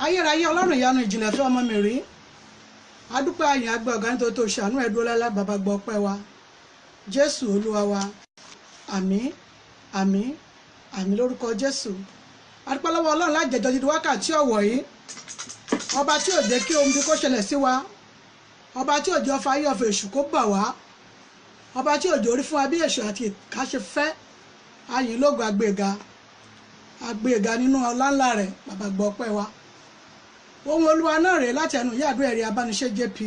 Ayérayé Ọlọ́run ìyanu ìjìnlẹ̀ fẹ́ ọmọ mi rí. Adúpẹ́ àyìn àgbẹ̀ ọ̀gá nítorí tó ṣàánú ẹ̀dúró lálẹ́. Bàbá, gbọ́ ọpẹ́ wa. Jésù Olúwa wa. Àmín, àmín, àmín lórúkọ Jésù. Adúpẹ́ lọ́wọ́ Ọlọ́run lájẹjọ dídí wákàtí ọ̀wọ̀ yìí, ọba tí ò jẹ́ kí ohun bí kò ṣẹlẹ̀ sí wa, ọba tí ò jẹ́ ọfà ayé ọ̀fẹ́ èṣù kó bà wá, ọba tí ò jẹ́ orí fún wa bí èṣù àti ìka ṣe fẹ́. Ayìn lógo, àgbéga, àgbéga nínú ọlá ńlá rẹ̀. Bàbá, gbọ́ ọpẹ́ wa. Ohun Olúwa náà rèé láti ẹnu ìyá àdúrà ẹ̀rí abániṣe JP.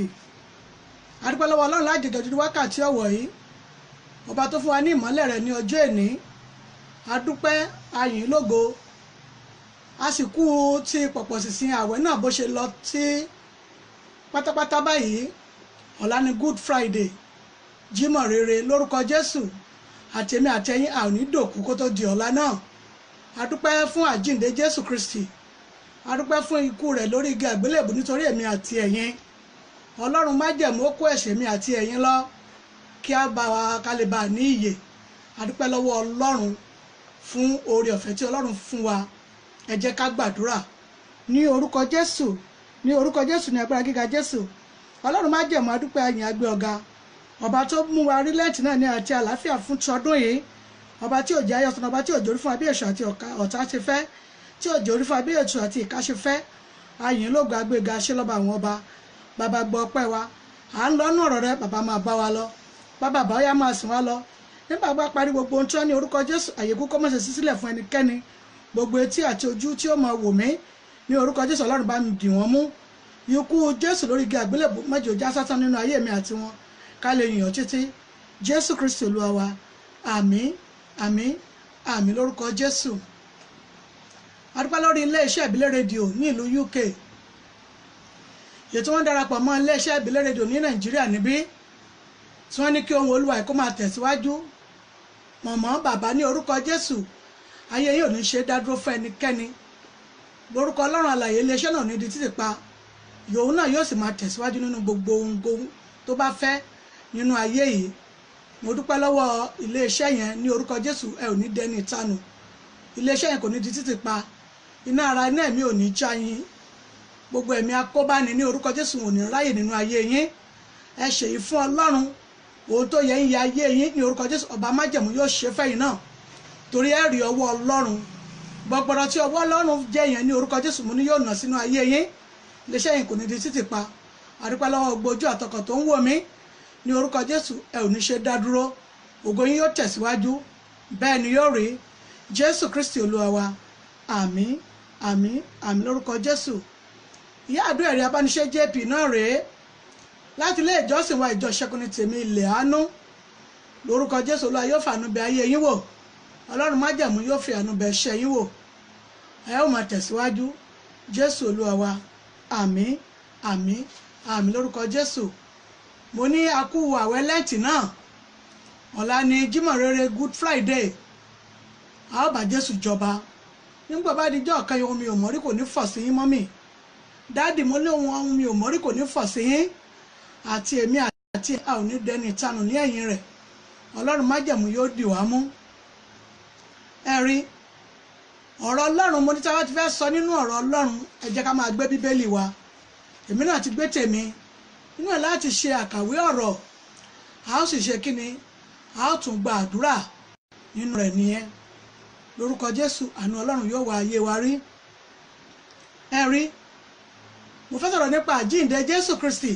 Adúpẹ́ lọ́wọ́ Ọlọ́run lájẹjọ dídí wákàtí ọ̀wọ̀ yìí, ọba tó fún wa ní ìmọ́lẹ̀ rẹ̀ ní ọjọ́ èní. Adúpẹ́, ayìn lógo. A sì kú ti pọ̀pọ̀ sísìn àwẹ̀ náà bó ṣe lọ tí pátápátá báyìí. Ọ̀la ni Good Friday, Jímọ̀ rere lórúkọ Jésù. Àtẹ̀mí àtẹ̀yìn, a ò ní dòkú kó tó di ọ̀la náà. Adúpẹ́ fún àjíǹde Jésù Kristi. Adúpẹ́ fún ikú rẹ̀ lórí igi àgbélébù nítorí èmi àti ẹ̀yin. Ọlọ́run májẹ̀mú ó kó ẹ̀ṣẹ̀ mi àti ẹ̀yin lọ kí a bá wa ká lè bá a ní ìyè. Adúpẹ́ lọ́wọ́ Ọlọ́run fún oore ọ̀fẹ́ tí Ọlọ́run fún wa. Ẹ jẹ́ ká gbàdúrà. Ní orúkọ Jésù, ní orúkọ Jésù, ní agbára gíga Jésù, Ọlọ́run májẹ̀mú, adúpẹ́, ayìn, agbé ọ̀gá, ọba tó mú wa rí lẹ́ǹtì náà ní àti àlàáfíà fún tọdún yìí, ọba tí ò jẹ́ ayọ̀sán, ọba tí ò jórí fún wa bí èṣù àti ọ̀tá ṣe fẹ́, tí ò jórí fún wa bí èṣù àti ìka ṣe fẹ́. Ayìn lógo, agbéga, ṣe lọ́ba àwọn ọba. Bàbá, gbọ́ ọpẹ́ wa. À ń lọ́nú ọ̀rọ̀ rẹ. Bàbá, máa bá wa lọ. Bàbá báyà máa sìn wá lọ. Nígbà bá parí gbogbo ohun tí wọ́n ní orúkọ Jésù, àyè kú kó má ṣe sí sílẹ̀ fún ẹnikẹ́ni. Gbogbo etí àti ojú tí ó máa wò mí, ní orúkọ Jésù, Ọlọ́run bá mi dì wọ́n mú. Ikú Jésù lórí igi àgbélébùú mẹ́jọ já sásán nínú ayé mi àti wọn, ká lè yàn títí. Jésù Kristi Olúwa wa. Àmín, àmín, àmín lórúkọ Jésù. Adúpẹ́ lórí iléeṣẹ́ Ìbílẹ̀ Rédíò ní ìlú UK, ètò wọn darapọ̀ mọ́ iléeṣẹ́ Ìbílẹ̀ Rédíò ní Nàìjíríà níbí, tí wọ́n ní kí ohun Olúwa kó máa tẹ̀síwájú. Mọ̀mọ́, bàbá, ní orúkọ Jésù, ayé yóò ní ṣe dádúró fún ẹnikẹ́ni. Lórúkọ Ọlọ́run alààyè, iléeṣẹ́ náà ní di títì pa, yòówù náà yóò sì máa tẹ̀síwájú nínú gbogbo ohun tó bá fẹ́ nínú ayé yìí. Mo dúpẹ́ lọ́wọ́ iléeṣẹ́ yẹn. Ní orúkọ Jésù, ẹ ò ní dẹni ìtanù. Iléeṣẹ́ yẹn kò ní di títì pa. Iná ara, iná ẹ̀mí ò ní já yín. Gbogbo ẹ̀mí akóbáni, ní orúkọ Jésù, ò ní ráyè nínú ayé yín. Ẹ ṣèyí fún Ọlọ́run. Ohun tó yẹ ń yẹ ayé yín, ní orúkọ Jésù, ọba májẹ̀mú yóò ṣe fẹ́yìn náà, torí ẹ rí ọwọ́ Ọlọ́run gbọgbọrọ tí ọwọ́ Ọlọ́run jẹ́ yẹn. Ní orúkọ Jésù, mo ní yóò nà sínú ayé yín. Iléeṣẹ́ yìí kò ní di títì pa. Àdúpẹ́ lọ́wọ́ gbójú àtọkàn tó ń wò mí. Ní orúkọ Jésù, ẹ ò ní ṣe dá dúró. Ògo yín yóò tẹ̀síwájú, bẹ́ẹ̀ ni yóò rí. Jésù Kristi Olúwa wa. Àmín, àmín, àmín lórúkọ Jésù. Ìyá àdúrà ẹ̀rí abániṣe JP náà rèé láti ilé ìjọsìn wa, ìjọ Ṣẹ́gun ní Tèmi Ilẹ̀ Àánú. Lórúkọ Jésù, Olúwa yóò fàánú bẹ̀ ayé yín wò. Ọlọ́run májẹ̀mú yóò fi àánú bẹ̀ ṣẹ́ yín wò. Ẹ ó máa tẹ̀síwájú. Jésù Olúwa wa. Àmín, àmín, àmín lórúkọ Jésù. Mo ní akú àwẹ̀ lẹ́ǹtì náà. Ọ̀la ni Jímọ̀ rere, Good Friday. A ó bá Jésù jọba nígbà bá di jọ́ ọ̀kan. Ohun mi ò mọ̀rí kò ní fọ̀ sí yín. Mọ́mì, dáàdì, mo ní ohun mi ò mọ̀rí kò ní fọ̀ sí yín àti èmi àti a ò ní dẹni ìtanù ní ẹ̀yìn rẹ̀. Ọlọ́run májẹ̀mú yóò dì wá mú. Ẹ rí ọ̀rọ̀ Ọlọ́run, mo ní tí a bá ti fẹ́ sọ nínú ọ̀rọ̀ Ọlọ́run, ẹ jẹ́ ká máa gbé Bíbélì wa. Èmi náà ti gbé tèmi nínú ẹ̀ láti ṣe àkàwé ọ̀rọ̀. A ó sì ṣe kí ni? A ó tún gba àdúrà nínú rẹ̀ nìyẹn. Lórúkọ Jésù, àánú Ọlọ́run yóò wá ayé wa rí. Ẹ rí, mo fẹ́ sọ̀rọ̀ nípa àjíǹde Jésù Kristi.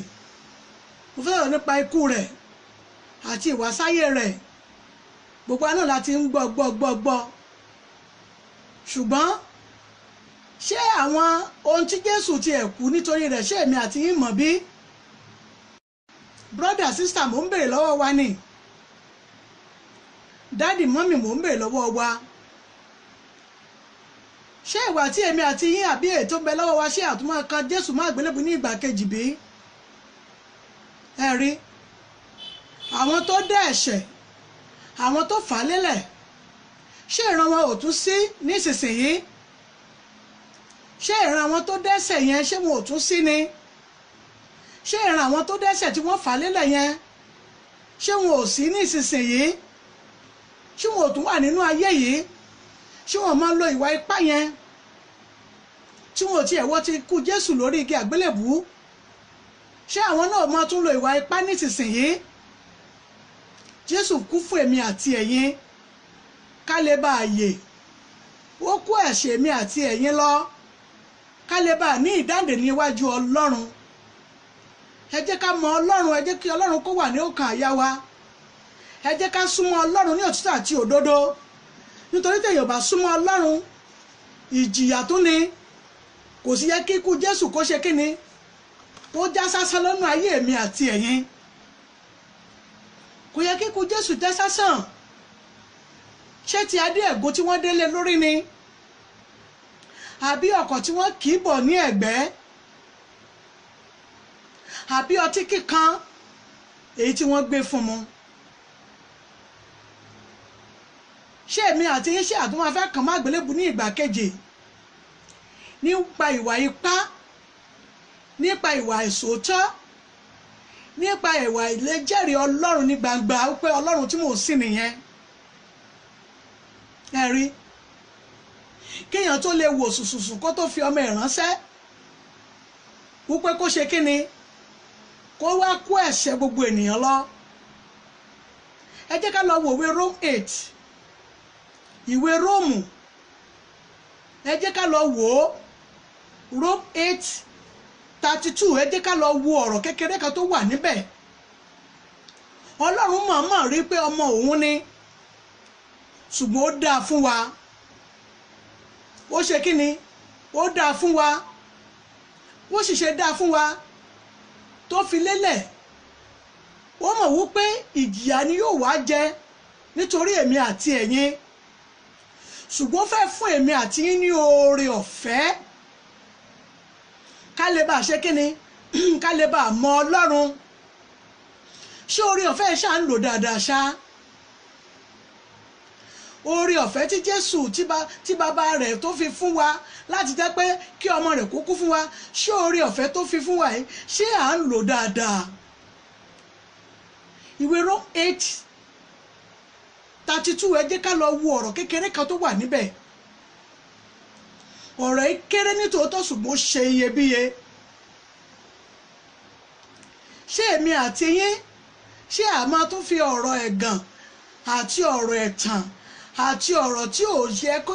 Mo fẹ́ sọ̀rọ̀ nípa ikú rẹ̀ àti ìwásáyé rẹ̀. Gbogbo àná láti ń gbọ́, gbọ́, gbọ́, gbọ́, ṣùgbọ́n ṣé àwọn ohun tí Jésù ti ẹ̀ kú nítorí rẹ̀, ṣé èmi àti yín mọ̀ bí? Brother, sister, mò ń bèrè lọ́wọ́ wa ni. Daddy, mummy, mò ń bèrè lọ́wọ́ wa. Ṣé ìwà tí èmi àti yín àbí ètò ń bẹ lọ́wọ́ wa, ṣé àtúmọ̀ kan Jésù má gbélébùú ní ìgbà kejì bí? Ẹ rí àwọn tó dá ẹ̀ṣẹ̀, àwọn tó fà á lélẹ̀, ṣé ìran wọn ò tún sí nísinsìnyí? Ṣé ìran àwọn tó dẹ́ṣẹ̀ yẹn, ṣé wọn ò tún sí ni? Ṣé ìran àwọn tó dẹ́ṣẹ̀ tí wọ́n fà á lélẹ̀ yẹn, ṣé wọn ò sí nísinsìnyí? Ṣé wọn ò tún wà nínú ayé yìí? Ṣé wọn máa ń lo ìwà ipá yẹn? tí wọn ò tiẹ̀ wọ́ ti kú Jésù lórí igi àgbélébùú, ṣé àwọn náà máa tún lo ìwà ipá nísinsìnyí? Jésù kú fún èmi àti ẹ̀yin ká lè bá a yè. Ó kó ẹ̀ṣẹ̀ èmi àti ẹ̀yin lọ ká lè bá a ní ìdáǹdè níwájú Ọlọ́run. Ẹ jẹ́ ká mọ Ọlọ́run, ẹ jẹ́ kí Ọlọ́run kó wà ní ọkàn àyà wa. Ẹ jẹ́ ká súnmọ́ Ọlọ́run ní òtítọ́ àti òdodo, nítorí tẹ̀yìn ò bá súnmọ́ Ọlọ́run, ìjìyà tún ni. Kò sì yẹ kí ikú Jésù kó ṣe kíni, ó já sásán lọ́nà ayé èmi àti ẹ̀yin. Kò yẹ kí ikú Jésù já sásán. Ṣé ti adé ẹ̀gún tí wọ́n délé lórí ni, àbí ọkọ̀ tí wọ́n kì í bọ̀ ní ẹ̀gbẹ́, àbí ọtí kíkan èyí tí wọ́n gbé fún mu? Ṣé èmi àti yín ṣe àtúnwá fẹ́ kàn má gbélébù ní ìgbà kejì nípa ìwà ipá, nípa ìwà ìṣòótọ́, nípa ìwà ìlẹ́jẹ̀rìí Ọlọ́run ní gbangba wípé Ọlọ́run tí mò ń sìn nìyẹn? Ẹ rí, kéèyàn tó lè wò sùsùsù kó tó fi ọmọ ẹ̀ ránṣẹ́ wípé kó ṣe kíni, kó wá kó ẹ̀ṣẹ̀ gbogbo ènìyàn lọ. Ẹ jẹ́ ká lọ wo ìwé Rome 8, ìwé Róòmù, ẹ jẹ́ ká lọ wò ó, Rome 8:32. Ẹ jẹ́ ká lọ wo ọ̀rọ̀ kékeré kan tó wà níbẹ̀. Ọlọ́run mọ̀ọ́mọ̀ rí pé ọmọ òun ni, ṣùgbọ́n ó dáa fún wa. Ó ṣe kí ni? Ó dáa fún wa. Ó sì ṣe dáa fún wa tó fi lélẹ̀. Ó mọ̀ wípé ìjìyà ni yóò wá jẹ nítorí èmi àti ẹ̀yin, ṣùgbọ́n ó fẹ́ fún èmi àti yín ní oore ọ̀fẹ́ ká lè bá ṣe kíni, ká lè bá mọ Ọlọ́run. Ṣé oore ọ̀fẹ́ ṣá ń lò dáadáa ṣá? Oore ọ̀fẹ́ tí Jésù tí bàbá rẹ̀ tó fi fún wa láti jẹ́ pé kí ọmọ rẹ̀ kó kú fún wa, ṣé oore ọ̀fẹ́ tó fi fún wa yìí ṣé à ń lò dáadáa? Ìwé Rome 8:32, ẹ jẹ́ ká lọ wo ọ̀rọ̀ kékeré kan tó wà níbẹ̀. Ọ̀rọ̀ yìí kéré nítòótọ́, ṣùgbọ́n ó ṣe iyebíye. Ṣé èmi àti yín ṣé a máa tún fi ọ̀rọ̀ ẹ̀gàn àti ọ̀rọ̀ ẹ̀tàn àti ọ̀rọ̀ tí ò yẹ kó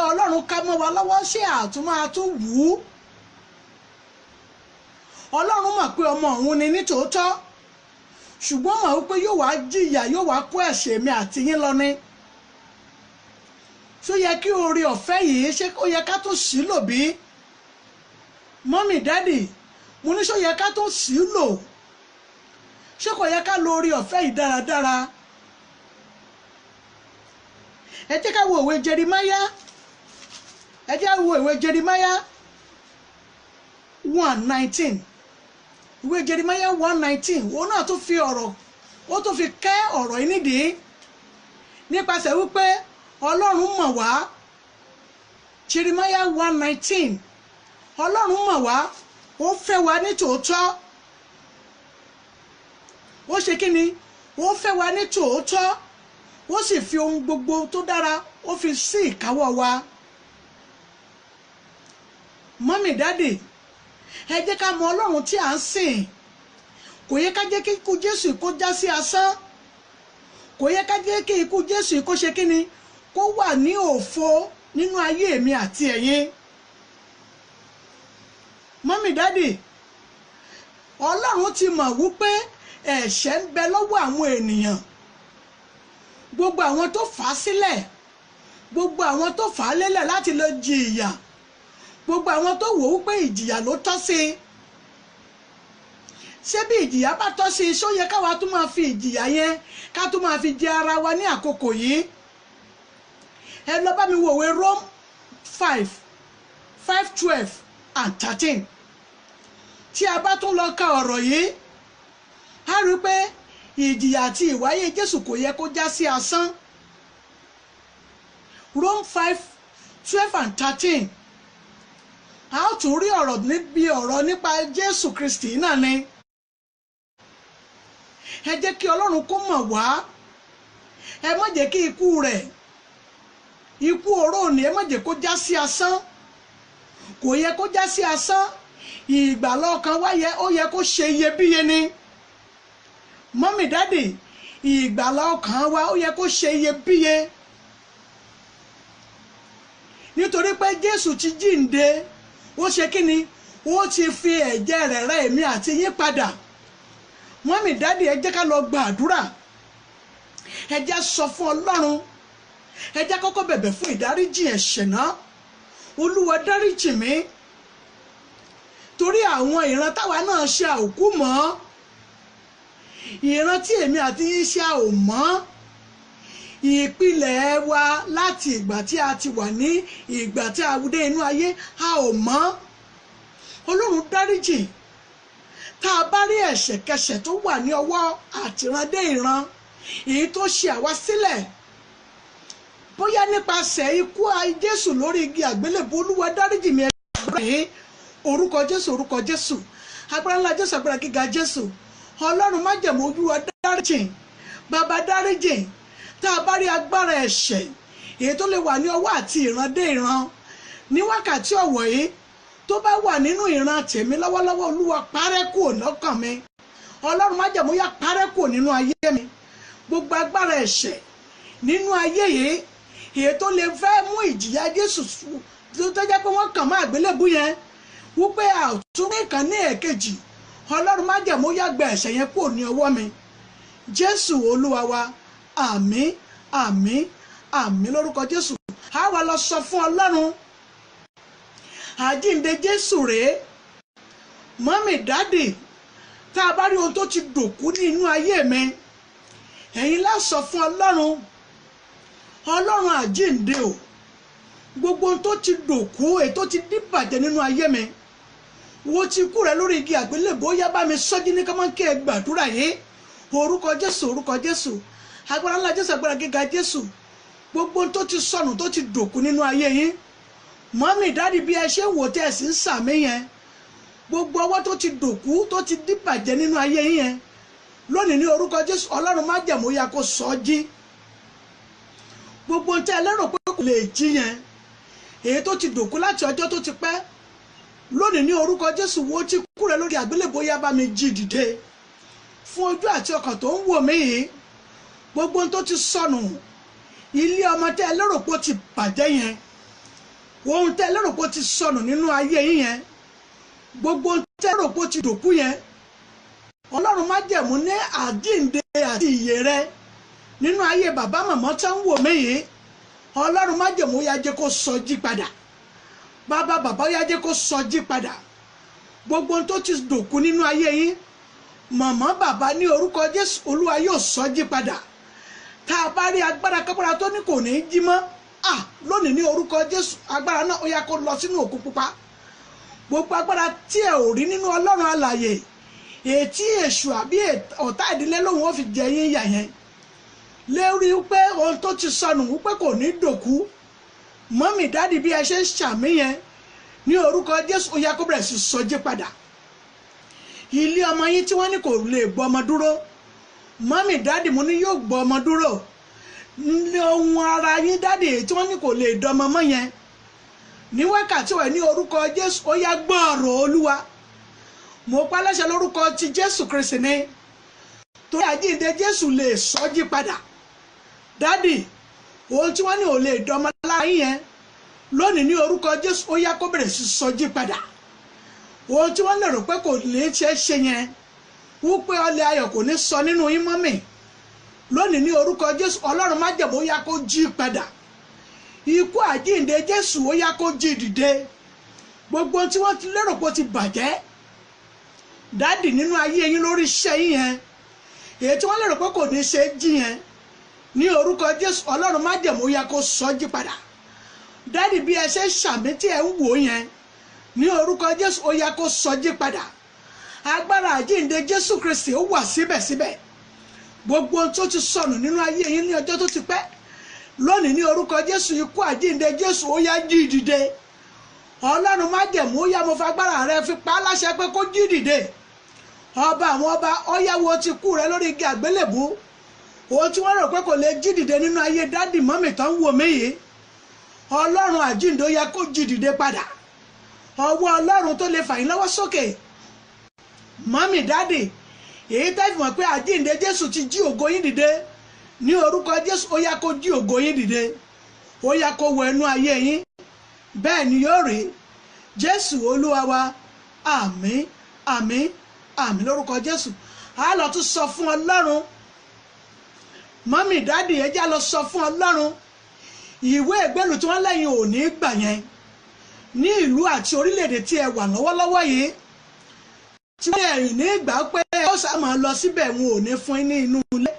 Ọlọ́run ká mọ́ wa lọ́wọ́, ṣé àtún máa tún wù ú? Ọlọ́run mọ̀ pé ọmọ òun ni nítòótọ́, ṣùgbọ́n mọ̀ wípé yóò wá jìyà, yóò wá kó ẹ̀ṣẹ̀ mi àti yín lọ ni. Ṣó yẹ kí oore ọ̀fẹ́ yìí, ṣé ó yẹ ká tún sí lò bí? Mọ́mì, dádì, mo ní ṣó yẹ ká tún sí lò? Ṣé kò yẹ ká lo oore ọ̀fẹ́ yìí dáradára? Ẹ jẹ́ ká wo ìwé Jeremáyà. Ẹ jẹ́ wo ìwé Jeremáyà 1:19. Ìwé Jeremáyà 1:19, òun náà tún fi ọ̀rọ̀, ó tún fi kẹ́ ọ̀rọ̀ yìí nídìí nípasẹ̀ wípé Ọlọ́run mọ̀ wá. Jeremáyà 1:19, Ọlọ́run mọ̀ wá, ó fẹ́ wa ní tòótọ́. Ó ṣe kí ni? Ó fẹ́ wa ní tòótọ́. Ó sì fi ohun gbogbo tó dára, ó fi sí ìkáwọ́ wa. Mọ́mì, dádì, ẹ jẹ́ ká mọ Ọlọ́run tí à ń sìn. Kò yẹ ká jẹ́ kí ikú Jésù kó já sí asán. Kò yẹ ká jẹ́ kí ikú Jésù kó ṣe kí ni, kó wà ní òfo nínú ayé èmi àti ẹ̀yin. Mọ́mì, dádì, Ọlọ́run ti mọ̀ wípé ẹ̀ṣẹ̀ ń bẹ lọ́wọ́ àwọn ènìyàn. Gbogbo àwọn tó fà á sílẹ̀, gbogbo àwọn tó fà á lélẹ̀ láti lọ jìyà, gbogbo àwọn tó wò ó pé ìjìyà ló tọ́ sí i. Ṣé bí ìjìyà bá tọ́ sí i, ṣó yẹ káwa tún máa fi ìjìyà yẹn ká tún máa fi jẹ ara wa ní àkókò yìí? Ẹ lọ bá mi wo ìwé Rome 5, 5, 12 and 13. Tí a bá tún lọ ka ọ̀rọ̀ yìí, a rí i pé ìjìyà àti ìwáyé Jésù kò yẹ kó já sí asán. Rome 5, 12 and 13. A ó tún rí ọ̀rọ̀ níbi ọ̀rọ̀ nípa Jésù Kristi náà ni. Ẹ jẹ́ kí Ọlọ́run kó mọ̀ wá. Ẹ má jẹ́ kí ikú rẹ̀, ikú oró ni, ẹ má jẹ́ kó já sí asán. Kò Kò yẹ kó já sí asán. Ìgbàlà ọkàn wa yẹ, ó yẹ kó ṣe iyebíye ni. Mọ́mì, daddy, ìgbàlà ọkàn wa ó yẹ kó ṣe iyebíye, nítorí pé Jésù ti jíǹde. Ó ṣe kí ni? Ó ti fi ẹ̀jẹ̀ rẹ̀ rẹ́ èmi àti yín padà. Mummy, daddy, ẹ jẹ́ ká lọ gbàdúrà. Ẹ jẹ́ sọ fún Ọlọ́run. Ẹ jẹ́ kọ́kọ́ bẹ̀bẹ̀ fún ìdáríjì ẹ̀ṣẹ̀ náà. Olúwa, dáríjì mí, torí àwọn ìran táwa náà ṣe àòkú mọ́, ìran tí èmi àti yín ṣe ò mọ́, ìpìlẹ̀ wa láti ìgbà tí a ti wà ní ìgbà tí a dé inú ayé, a ò mọ́. Ọlọ́run, dáríjì. Tá a bá rí ẹ̀ṣẹ̀kẹṣẹ̀ tó wà ní ọwọ́ àtìrandé ìran, èyí tó ṣe àwa sílẹ̀, bóyá nípasẹ̀ ikú Jésù lórí igi àgbélébùú, Olúwa, dáríjì mi. Ẹgbẹ́ orúkọ Jésù, orúkọ Jésù, agbára ńlá Jésù, agbára gíga Jésù, Ọlọ́run májẹ̀mú, Olúwa, dáríjì. Bàbá, dáríjì. Tá a bá rí agbára ẹ̀ṣẹ̀ èyí tó lè wà ní ọwọ́ àti ìran dé ìran ní wákàtí ọ̀wọ̀ yìí, tó bá wà nínú ìran tèmi lọ́wọ́lọ́wọ́, Olúwa, parẹ́ kúrò lọ́kàn mi. Ọlọ́run májẹ̀mú, yá parẹ́ kúrò nínú ayé mi. Gbogbo agbára ẹ̀ṣẹ̀ nínú ayé yìí, èyí tó lè fẹ́ mú ìjìyà Jésù tó jẹ́ pé wọ́n kàn má àgbélébú yẹn, wípé àtúnrí kan ní ẹ̀kejì, Ọlọ́run májẹ̀mú, yá gba ẹ̀ṣẹ̀ yẹn kúrò ní ọwọ́ mi. Jésù Olúwa wa, àmín, àmín, àmín lórúkọ Jésù. A wá lọ sọ fún Ọlọ́run. Àjíǹde Jésù rèé. Mummy, daddy, tá a bá rí ohun tó ti dòkú ní inú ayé mi, ẹ̀yin lá sọ fún Ọlọ́run. Ọlọ́run àjíǹde o, gbogbo ohun tó ti dòkú, èyí tó ti díbàjẹ́ nínú ayé mi, wo ti kú rẹ lórí igi àgbélébùú, ó yá bá mi sọ́jí ní kọ́mọ́nkẹ́. Gbàdúrà yìí. Orúkọ Jésù, orúkọ Jésù, agbára ńlá Jésù, agbára gíga Jésù, gbogbo ohun tó ti sọnù, tó ti dòkú nínú ayé yín, mummy, daddy, bí ẹ ṣe ń wò tẹ́ ẹ sì ń sàmì yẹn, gbogbo ọwọ́ tó ti dòkú, tó ti díbàjẹ́ nínú ayé yín yẹn lónìí, ní orúkọ Jésù, Ọlọ́run májẹ̀mú, ya kó sọ ọ́ jí. Gbogbo ohun tẹ́ ẹ lérò pé kò lè jí yẹn, èyí tó ti dòkú láti ọjọ́ tó ti pẹ́, lónìí ní orúkọ Jésù, wo ti kú rẹ lórí àgbélébùú, yá bá mi jí dìde. Fún ojú àti ọkàn tó ń wò mí yìí, gbogbo ohun tó ti sọnù, ilé ọmọ tẹ́ ẹ lérò pé ó ti bàjẹ́ yẹn, ohun tẹ́ ẹ lérò pé ó ti sọnù nínú ayé yín yẹn, gbogbo ohun tẹ́ ẹ lérò pé ó ti dòkú yẹn, Ọlọ́run májẹ̀mú, ní àjíǹde àti ìyè rẹ nínú ayé bàbá, màmá tó ń wò mí yìí, Ọlọ́run májẹ̀mú, yá jẹ́ kó sọ jí padà. Bàbá, bàbá, yá jẹ́ kó sọ jí padà. Gbogbo ohun tó ti dòkú nínú ayé yín, màmá, bàbá, ní orúkọ Jésù, Olúwa yóò sọ jí padà. Tá a bá rí agbára kápára tó ní kò ní í jí mọ́, à lónìí ní orúkọ Jésù, agbára náà, ó yá kó lọ sínú òkun pupa. Gbogbo agbára tí ẹ ò rí nínú Ọlọ́run alàyè, ètí èṣù àbí ọ̀tá ìdílé lòun ó fi jẹ yín yà yẹn, lérí pé ohun tó ti sọnù, wípé kò ní dòkú, mummy, daddy, bí ẹ ṣe ń ṣàmì yẹn, ní orúkọ Jésù, ó yá kó bẹ̀rẹ̀ sí sọjí padà. Ilé ọmọ yín tí wọ́n ní kò lè gbọ́ ọmọ dúró, mummy, daddy, mo ní yóò gbọ́ ọmọ dúró. Ní ohun ara yín, daddy, tí wọ́n ní kò lè dọmọ mọ́ yẹn, ní wákàtí wẹ̀, ní orúkọ Jésù, ó yá gbọ́ ọ̀rọ̀ Olúwa. Mo pa láṣẹ lórúkọ ti Jésù Kristi ní torí àjíǹde Jésù lè sọjí padà. Daddy, ohun tí wọ́n ní ò lè dọmọ lára yín yẹn, lónìí ní orúkọ Jésù, ó yá kó bẹ̀rẹ̀ sí sọjí padà. Ohun tí wọ́n lè rò pé kò lè ṣe é ṣe yẹn, wípé ọlẹ̀ ayọ̀ kò ní sọ nínú yín mummy, lónìí ní orúkọ Jésù, Ọlọ́run májẹ̀mú, ó yá kó jí padà. Ikú àjíǹde Jésù, ó yá kó jí dìde. Gbogbo tí wọ́n ti lérò pé ó ti bàjẹ́, daddy, nínú ayé yín, lórí iṣẹ́ yín yẹn, èyí tí wọ́n lérò pé kò ní ṣe é jí yẹn, ní orúkọ Jésù, Ọlọ́run májẹ̀mú, ó yá kó sọ jí padà. Daddy, bí ẹ ṣe ń ṣàmì tí ẹ ń wò yẹn, ní orúkọ Jésù, ó yá kó sọ jí padà. Agbára àjíǹde Jésù Kristi, ó wà síbẹ̀síbẹ̀. Gbogbo ohun tó ti sọnù nínú ayé yín ní ọjọ́ tó ti pẹ́, lónìí ní orúkọ Jésù, ikú àjíǹde Jésù, ó yá jí dìde. Ọlọ́run májẹ̀mú, ó yá, mo fagbára rẹ fi pa á láṣẹ pé kó jí dìde. Ọba àwọn ọba, ó yá, wo ti kú rẹ lórí igi àgbélébùú, ohun tí wọ́n rò pé kò lè jí dìde nínú ayé daddy, mummy tó ń wò mí yìí, Ọlọ́run àjíǹde, ó yá kó jí dìde padà. Ọwọ́ Ọlọ́run tó lè fà yín lọ́wọ́ sókè. Mọ́mì, daddy, èyí tẹ́ fi mọ̀ pé àjíǹde Jésù ti jí ògo yín dìde, ní orúkọ Jésù, ó yá kó jí ògo yín dìde, ó yá kó wọ ẹnu ayé yín. Bẹ́ẹ̀ ni yóò rí. Jésù Olúwa wa. Àmín, àmín, àmín lórúkọ Jésù. A lọ tún sọ fún Ọlọ́run. Mummy, daddy, ẹ já lọ sọ fún Ọlọ́run. Ìwé ìgbélú tí wọ́n lẹ́yìn ò ní gbà yẹn ní ìlú àti orílẹ̀-èdè tí ẹ wà lọ́wọ́lọ́wọ́ yìí, tí wọ́n ẹ̀yìn ní ìgbà pé ó sá máa lọ síbẹ̀, wọn ò ní fún yín ní inú ilé.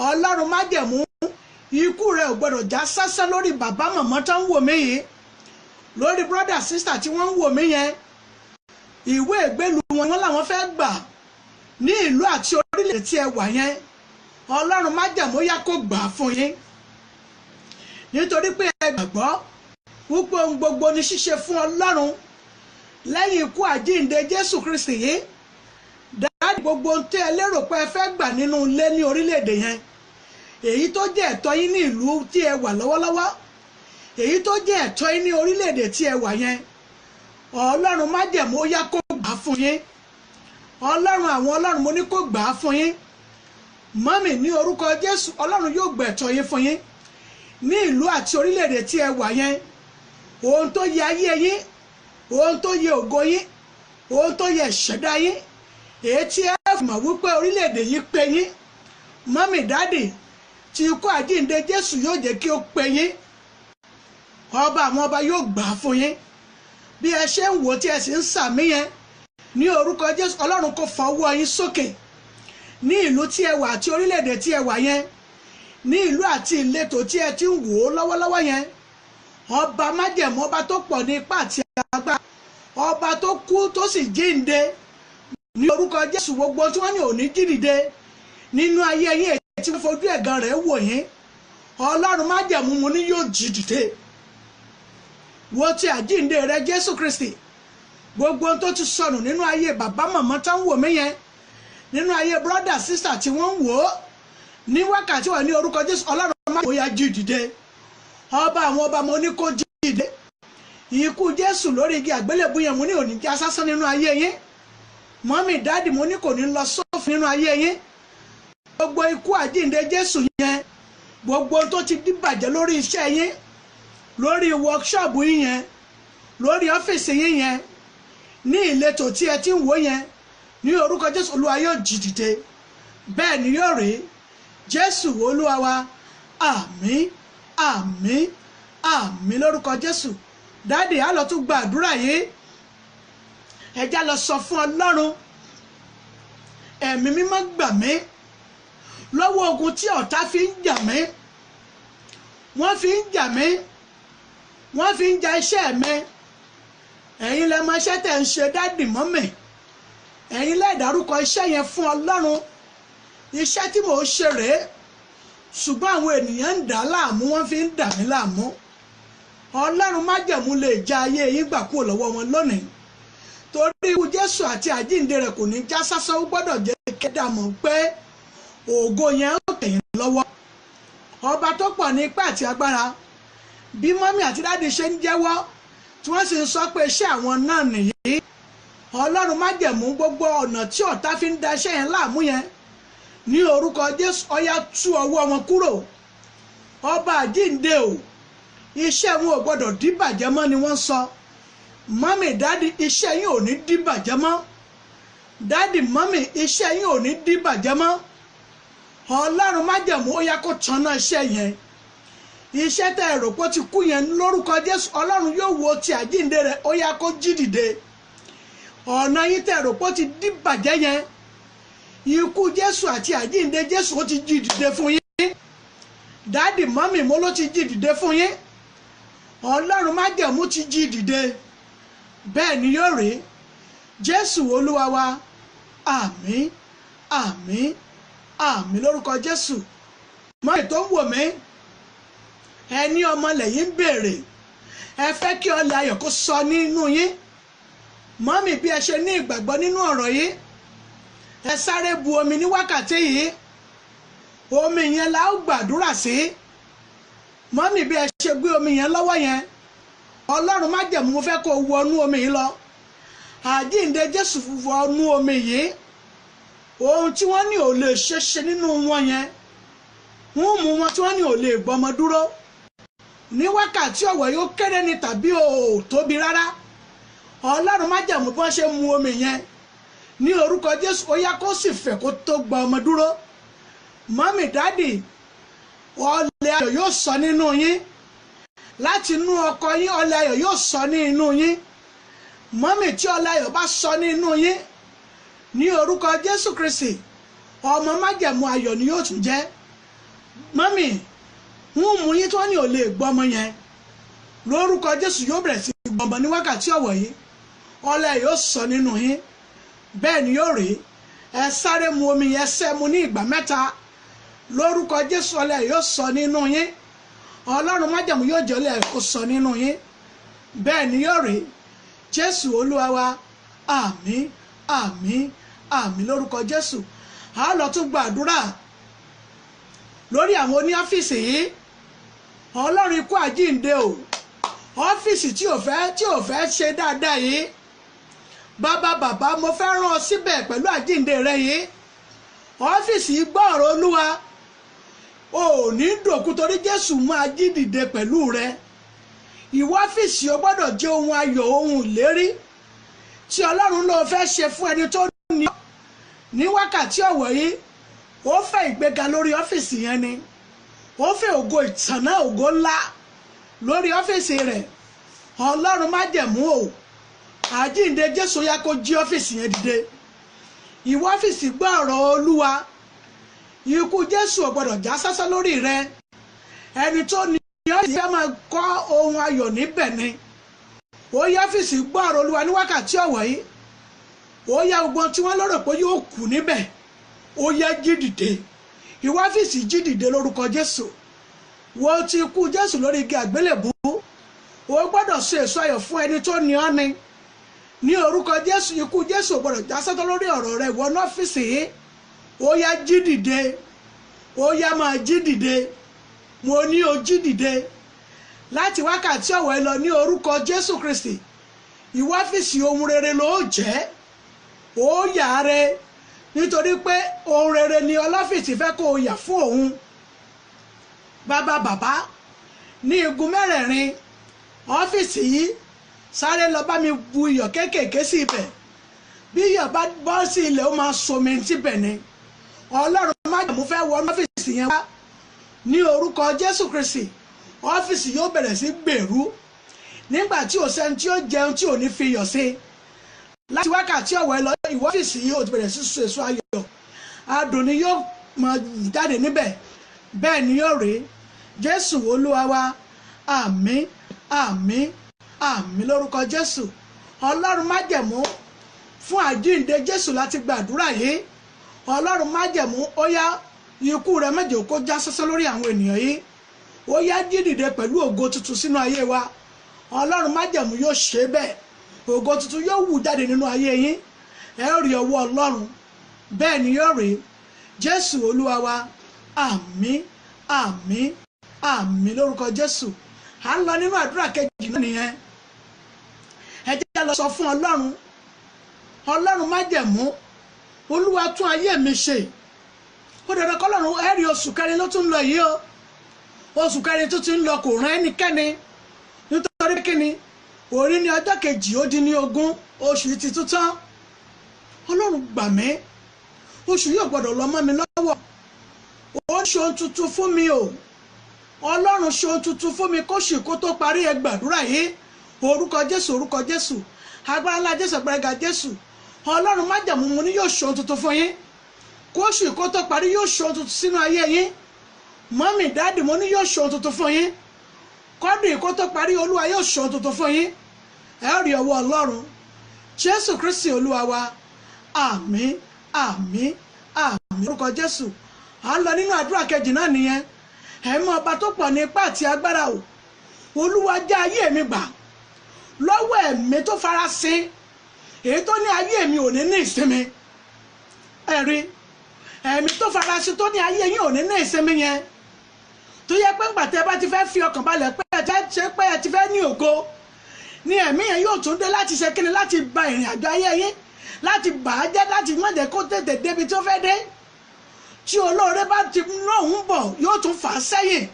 Ọlọ́run májẹ̀mú, ikú rẹ̀ ò gbọ́dọ̀ já sásán lórí bàbá, màmá tó ń wò mí yìí, lórí brother, sister tí wọ́n ń wò mí yẹn. Ìwé ìgbélú wọn làwọn fẹ́ gbà ní ìlú àti orílẹ̀-èdè tí ẹ wà yẹn. Ọlọ́run májẹ̀mú, yá kó gbà á fún yín, nítorí pé ẹ gbàgbọ́ wípé ohun gbogbo ní ṣíṣe fún Ọlọ́run. Lẹ́yìn ikú àjíǹde Jésù Kristi yìí, daddy, gbogbo ohun tí ẹ lérò pé ẹ fẹ́ gbà nínú ilé ní orílẹ̀-èdè yẹn, èyí tó jẹ́ ẹ̀tọ́ yín ní ìlú tí ẹ wà lọ́wọ́lọ́wọ́, èyí tó jẹ́ ẹ̀tọ́ yín ní orílẹ̀-èdè tí ẹ wà yẹn, Ọlọ́run májẹ̀mú, ó yá kó gbà á fún yín. Ọlọ́run àwọn ọlọ́run, mo ní kó gbà á fún yín. Mummy, ní orúkọ Jésù, Ọlọ́run yóò gbà ẹ̀tọ́ yín fún yín ní ìlú àti orílẹ̀-èdè tí ẹ wà yẹn. Ohun tó yẹ ayé yín, ohun tó yẹ ògo yín, ohun tó yẹ ìṣẹ̀dá yín, èyí tí ẹ mọ̀ wípé orílẹ̀-èdè yìí pé yín, mummy, daddy, tí ikú àjíǹde Jésù yóò jẹ́ kí ó pé yín. Ọba àwọn ọba yóò gbà á fún yín. Bí ẹ ṣe ń wò tí ẹ sì ń sàmí yẹn, ní orúkọ Jésù, Ọlọ́run kò fọwọ́ yín sókè ní ìlú tí ẹ wà àti orílẹ̀-èdè tí ẹ wà yẹn, ní ìlú àti ìletò tí ẹ ti ń wò ó lọ́wọ́lọ́wọ́ yẹn. Ọba májẹ̀mú, ọba tó pọ̀ ní ipá àti agbára, ọba tó kú tó sì jíǹde, ní orúkọ Jésù, gbogbo tí wọ́n ní òní jí dìde nínú ayé yín, èyí tí wọ́n fojú ẹ̀gàn rẹ̀ wò yín, Ọlọ́run májẹ̀mú, mu ní yóò jí dìde. Wo ti àjíǹde rẹ, Jésù Kristi. Gbogbo ohun tó ti sọnù nínú ayé bàbá, màmá tó ń wò mí yẹn, nínú ayé brother, sister tí wọ́n ń wò ó ní wákàtí wà, ní orúkọ Jésù, Ọlọ́run má yá jí dìde. Ọba àwọn ọba, mo ní kó jí dìde. Ikú Jésù lórí igi àgbélébùú yẹn, mo ní òní já sásán nínú ayé yín. Mummy, daddy, mo ní kò ní lọ sófin nínú ayé yín. Gbogbo ikú àjíǹde Jésù yẹn, gbogbo tó ti dìbàjẹ́ lórí iṣẹ́ yín, lórí workshop yín yẹn, lórí ọ́fíìsì yín yẹn, ní ìletò tí ẹ ti ń wò yẹn, ní orúkọ Jésù, Olúwa yóò jí dìde. Bẹ́ẹ̀ ni yóò rí. Jésù Olúwa wa. Àmín, àmín, àmín lórúkọ Jésù. Daddy, á lọ tún gba àdúrà yìí. Ẹ já lọ sọ fún Ọlọ́run. Ẹ̀mí Mímọ́, gbà mí lọ́wọ́ ogun tí ọ̀tá fi ń jà mí. Wọ́n fi ń jà mí, wọ́n fi ń ja iṣẹ́ mi. Ẹ̀yin lẹ mọ iṣẹ́ tẹ̀ ń ṣe, daddy, mummy. Ẹ̀yin lẹ dárúkọ iṣẹ́ yẹn fún Ọlọ́run. Iṣẹ́ tí mò ń ṣe rèé, ṣùgbọ́n àwọn ènìyàn ń dà á láàmú, wọ́n fi ń dà mí láàmú. Ọlọ́run májẹ̀mú lè já ayé yín gbà kúrò lọ́wọ́ wọn lónìí, torí ikú Jésù àti àjíǹde rẹ̀ kò ní já sásán. Ó gbọ́dọ̀ jẹ́ kẹ́dà mọ̀ pé ògo yẹn ó tẹ̀yìn lọ́wọ́. Ọba tó pọ̀ ní ipá àti agbára, bí mummy àti daddy ṣe ń jẹ́wọ́ tí wọ́n sì ń sọ pé iṣẹ́ àwọn náà nìyí, Ọlọ́run májẹ̀mú, gbogbo ọ̀nà tí ọ̀tá fi ń da iṣẹ́ yẹn láàmú yẹn, ní orúkọ Jésù, ó yá tú ọwọ́ wọn kúrò. Ọba àjíǹde o, iṣẹ́ wọn ò gbọ́dọ̀ díbàjẹ́ mọ́ ni wọ́n sọ. Mummy, daddy, iṣẹ́ yín ò ní díbàjẹ́ mọ́. Daddy, mummy, iṣẹ́ yín ò ní díbàjẹ́ mọ́. Ọlọ́run májẹ̀mú, ó yá kó tanná iṣẹ́ yẹn. Iṣẹ́ tẹ́ ẹ̀rọ pé ó ti kú yẹn, lórúkọ Jésù, Ọlọ́run yóò wo ti àjíǹde rẹ̀, ó yá kó jí dìde. Ọ̀nà yín tẹ́ ẹ̀rọ pé ó ti díbàjẹ́ yẹn, ikú Jésù àti àjíǹde Jésù, ó ti jí dìde fún yín. Daddy, mummy, mo ló ti jí dìde fún yín. Ọlọ́run májẹ̀mú ti jí dìde. Bẹ́ẹ̀ ni yóò rí. Jésù Olúwa wa. Àmín, àmín, àmín lórúkọ Jésù. Mummy tó ń wò mí, ẹ ní ọmọ lẹ́yìn ń béèrè, ẹ fẹ́ kí ọlẹ̀ ayọ̀ kó sọ nínú yín. Mummy, bí ẹ ṣe ní ìgbàgbọ́ nínú ọ̀rọ̀ yìí, ẹ sáré bu omi ní wákàtí yìí. Omi yẹn la ó gbàdúrà sí. Mummy, bí ẹ ṣe gbé omi yẹn lọ́wọ́ yẹn, Ọlọ́run májẹ̀mú, mo fẹ́ kó o wọnú omi yìí lọ. Àjíǹde Jésù wọnú omi yìí. Ohun tí wọ́n ní ò lè ṣe ṣe nínú wọn yẹn, wọ́n mú wọn tí wọ́n ní ò lè gbọ́mọ dúró. Ní wákàtí ọ̀wọ̀ yóò kéré ni tàbí ò tóbi rárá. Ọlọ́run májẹ̀mú, bí wọ́n ṣe mu omi yẹn ní orúkọ Jésù, ó yá kó sì fẹ̀ kó tó gba ọmọ dúró. Mọ́mì, dádì, ọlẹ̀ ayọ̀ yóò sọ nínú yín. Láti inú ọkọ yín, ọlẹ̀ ayọ̀ yóò sọ ní inú yín. Mọ́mì, tí ọlẹ̀ ayọ̀ bá sọ ní inú yín ní orúkọ Jésù Kristi, ọmọ májẹ̀mú ayọ̀ ni yóò tún jẹ́. Mọ́mì, ń mú yín tí wọ́n ní ò lè gbọ́ ọmọ yẹn, lórúkọ Jésù yóò bẹ̀rẹ̀ sí gbọ́mọ ní wákàtí ọ̀wọ̀ yìí. Ọlẹ̀ yóò sọ nínú yín, bẹ́ẹ̀ ni yóò rí. Ẹ sáré mu omi yẹn, sẹ́ mu ní ìgbà mẹ́ta. Lórúkọ Jésù, ọlẹ̀ yóò sọ nínú yín. Ọlọ́run májẹ̀mú yóò jẹ́ ọlẹ̀ kó sọ nínú yín, bẹ́ẹ̀ ni yóò rí. Jésù Olúwa wa, àmín, àmín, àmín lórúkọ Jésù. A lọ tún gbàdúrà lórí àwọn oní ọ́fíìsì yìí. Ọlọ́run ikú àjíǹde o, ọ́fíìsì tí ò fẹ́ ṣe dáadáa yìí, bàbá, bàbá, mo fẹ́ rán ọ síbẹ̀ pẹ̀lú àjíǹde rẹ yìí. Ọ́fíìsì yìí, gbọ́ ọ̀rọ̀ Olúwa, o ò ní dòkú torí Jésù máa jí dìde pẹ̀lú rẹ. Ìwọ ọ́fíìsì, o gbọ́dọ̀ jẹ́ ohun ayọ̀, ohun ìlérí tí Ọlọ́run ló fẹ́ ṣe fún ẹni tó ní ní wákàtí ọ̀wọ̀ yìí. Ó fẹ́ ìgbéga lórí ọ́fíìsì yẹn ni, ó fẹ́ ògo ìtànná, ògo ńlá lórí ọ́fíìsì rẹ̀. Ọlọ́run májẹ̀mú o, àjíǹde Jésù, yá kó jí ọ́fíìsì yẹn dìde. Ìwọ ọ́fíìsì, gbọ́ ọ̀rọ̀ Olúwa, ikú Jésù ò gbọ́dọ̀ já sásán lórí rẹ. Ẹni tó ní ọ́fíìsì fẹ́ máa kọ́ ohun ayọ̀ níbẹ̀ ni. Ó yá, ọ́fíìsì, gbọ́ ọ̀rọ̀ Olúwa ní wákàtí ọ̀wọ̀ yìí. Ó yá, gbogbo tí wọ́n lérò pé yóò kú níbẹ̀, ó yá, jí dìde. Ìwọ ọ́fíìsì, jí dìde lórúkọ Jésù. Wo ti ikú Jésù lórí igi àgbélébùú, o gbọ́dọ̀ so èso ayọ̀ fún ẹni tó ní ọ́ ni. Ní orúkọ Jésù, ikú Jésù ò gbọ́dọ̀ já sátọ́ lórí ọ̀rọ̀ rẹ. Ìwọ ọ́fíìsì yìí, ó yá, jí dìde. Ó yá, máa jí dìde. Mo ní o jí dìde láti wákàtí ọ̀wọ̀ ẹ lọ ní orúkọ Jésù Kristi. Ìwọ ọ́fíìsì, ohun rere ló jẹ́, ó yà á rẹ, nítorí pé ohun rere ni ọlọ́fíìsì fẹ́ kó o yà fún òun. Bàbá, bàbá, ní igun mẹ́rẹ̀ẹ̀rin ọ́fíìsì yìí, sáré lọ bá mi bu iyọ̀ kéékèèké sí ibẹ̀. Bí iyọ̀ bá bọ́ sí ilẹ̀, ó máa somi síbẹ̀ ni. Ọlọ́run májẹ̀mú fẹ́ wọ ọ́fíìsì yẹn wá ní orúkọ Jésù Kristi. Ọ́fíìsì yóò bẹ̀rẹ̀ sí gbèrú nígbà tí ò sẹ́ni tí ó jẹun tí ò ní fi iyọ̀ sí. Láti wákàtí ọ̀wọ́ ẹ lọ, ìwọ ọ́fíìsì yìí ò ti bẹ̀rẹ̀ sí so èso ayọ̀, adùn ni yóò máa jáde níbẹ̀. Bẹ́ẹ̀ ni yóò rí. Jésù Olúwa wa, àmín, àmín, àmín lórúkọ Jésù. Ọlọ́run májẹ̀mú, fún àjíǹde Jésù láti gbàdúrà yìí. Ọlọ́run májẹ̀mú, ó yá, ikú rẹ méje kó já sásán lórí àwọn ènìyàn yìí. Ó yá, jí dìde pẹ̀lú ògo tuntun sínú ayé wa. Ọlọ́run májẹ̀mú yóò ṣe bẹ́ẹ̀. Ògo tuntun yóò wù jáde nínú ayé yín. Ẹ ó rí ọwọ́ Ọlọ́run, bẹ́ẹ̀ ni yóò rí. Jésù Olúwa wa, àmín, àmín, àmín lórúkọ Jésù. À ń lọ nínú àdúrà kejì náà nìyẹn. Ẹ jẹ́ ká lọ sọ fún Ọlọ́run. Ọlọ́run májẹ̀mú, Olúwa, tún ayé mi ṣe. Ó dandan kọ́lọ́run. Ẹ rí, oṣù kẹrin ló tún ń lọ yìí o. Oṣù kẹrin tó ti ń lọ kò rán ẹnikẹ́ni. Nítorí kíni? Òní ní ọjọ́ 18, oṣù yìí ti tún tán. Ọlọ́run, gbà mí, oṣù yìí ò gbọ́dọ̀ lọ mọ́ mi lọ́wọ́. Ó ṣe ohun tuntun fún mi o. Ọlọ́run, ṣe ohun tuntun fún mi kóṣù kó tó parí. Ẹ gbàdúrà yìí. Orúkọ Jésù, orúkọ Jésù, agbára ńlá Jésù, agbára ga Jésù. Ọlọ́run májẹ̀mú, mo ní yóò ṣe ohun tuntun fún yín kóṣù kó tó parí. Yóò ṣe ohun tuntun sínú ayé yín. Mọ́mì, dáàdì, mo ní yóò ṣe ohun tuntun fún yín kọ́dún kó tó parí. Olúwa yóò ṣe ohun tuntun fún yín. Ẹ rí ọwọ́ Ọlọ́run. Jésù Kristi Olúwa wa, àmín, àmín, àmín orúkọ Jésù. À ń lọ nínú àdúrà kejì náà nìyẹn. Ẹ̀mí ọba tó pọ̀ ní ipá àti agbára o, Olúwa, já ayé mi gbà lọ́wọ́ ẹ̀mí tó farasin, èyí tó ní ayé mi ò ní ní ìsinmi. Ẹ̀rí ẹ̀mí tó farasin tó ní ayé yín ò ní ní ìsinmi yẹn, tó yẹ pé ńgbà tẹ́ bá ti fẹ́ fi ọkàn balẹ̀ pé ẹ ti ṣe, pé ẹ ti fẹ́ ní ògo. Ni ẹ̀mí yẹn yóò tún dé láti ṣe kíni, láti ba ìrìn àjò ayé yín, láti bà á jẹ́, láti má jẹ́ kó tètè débi tí ó fẹ́ dé. Tí olóore bá ti lóhùn bọ̀, yóò tún fà á sẹ́yìn.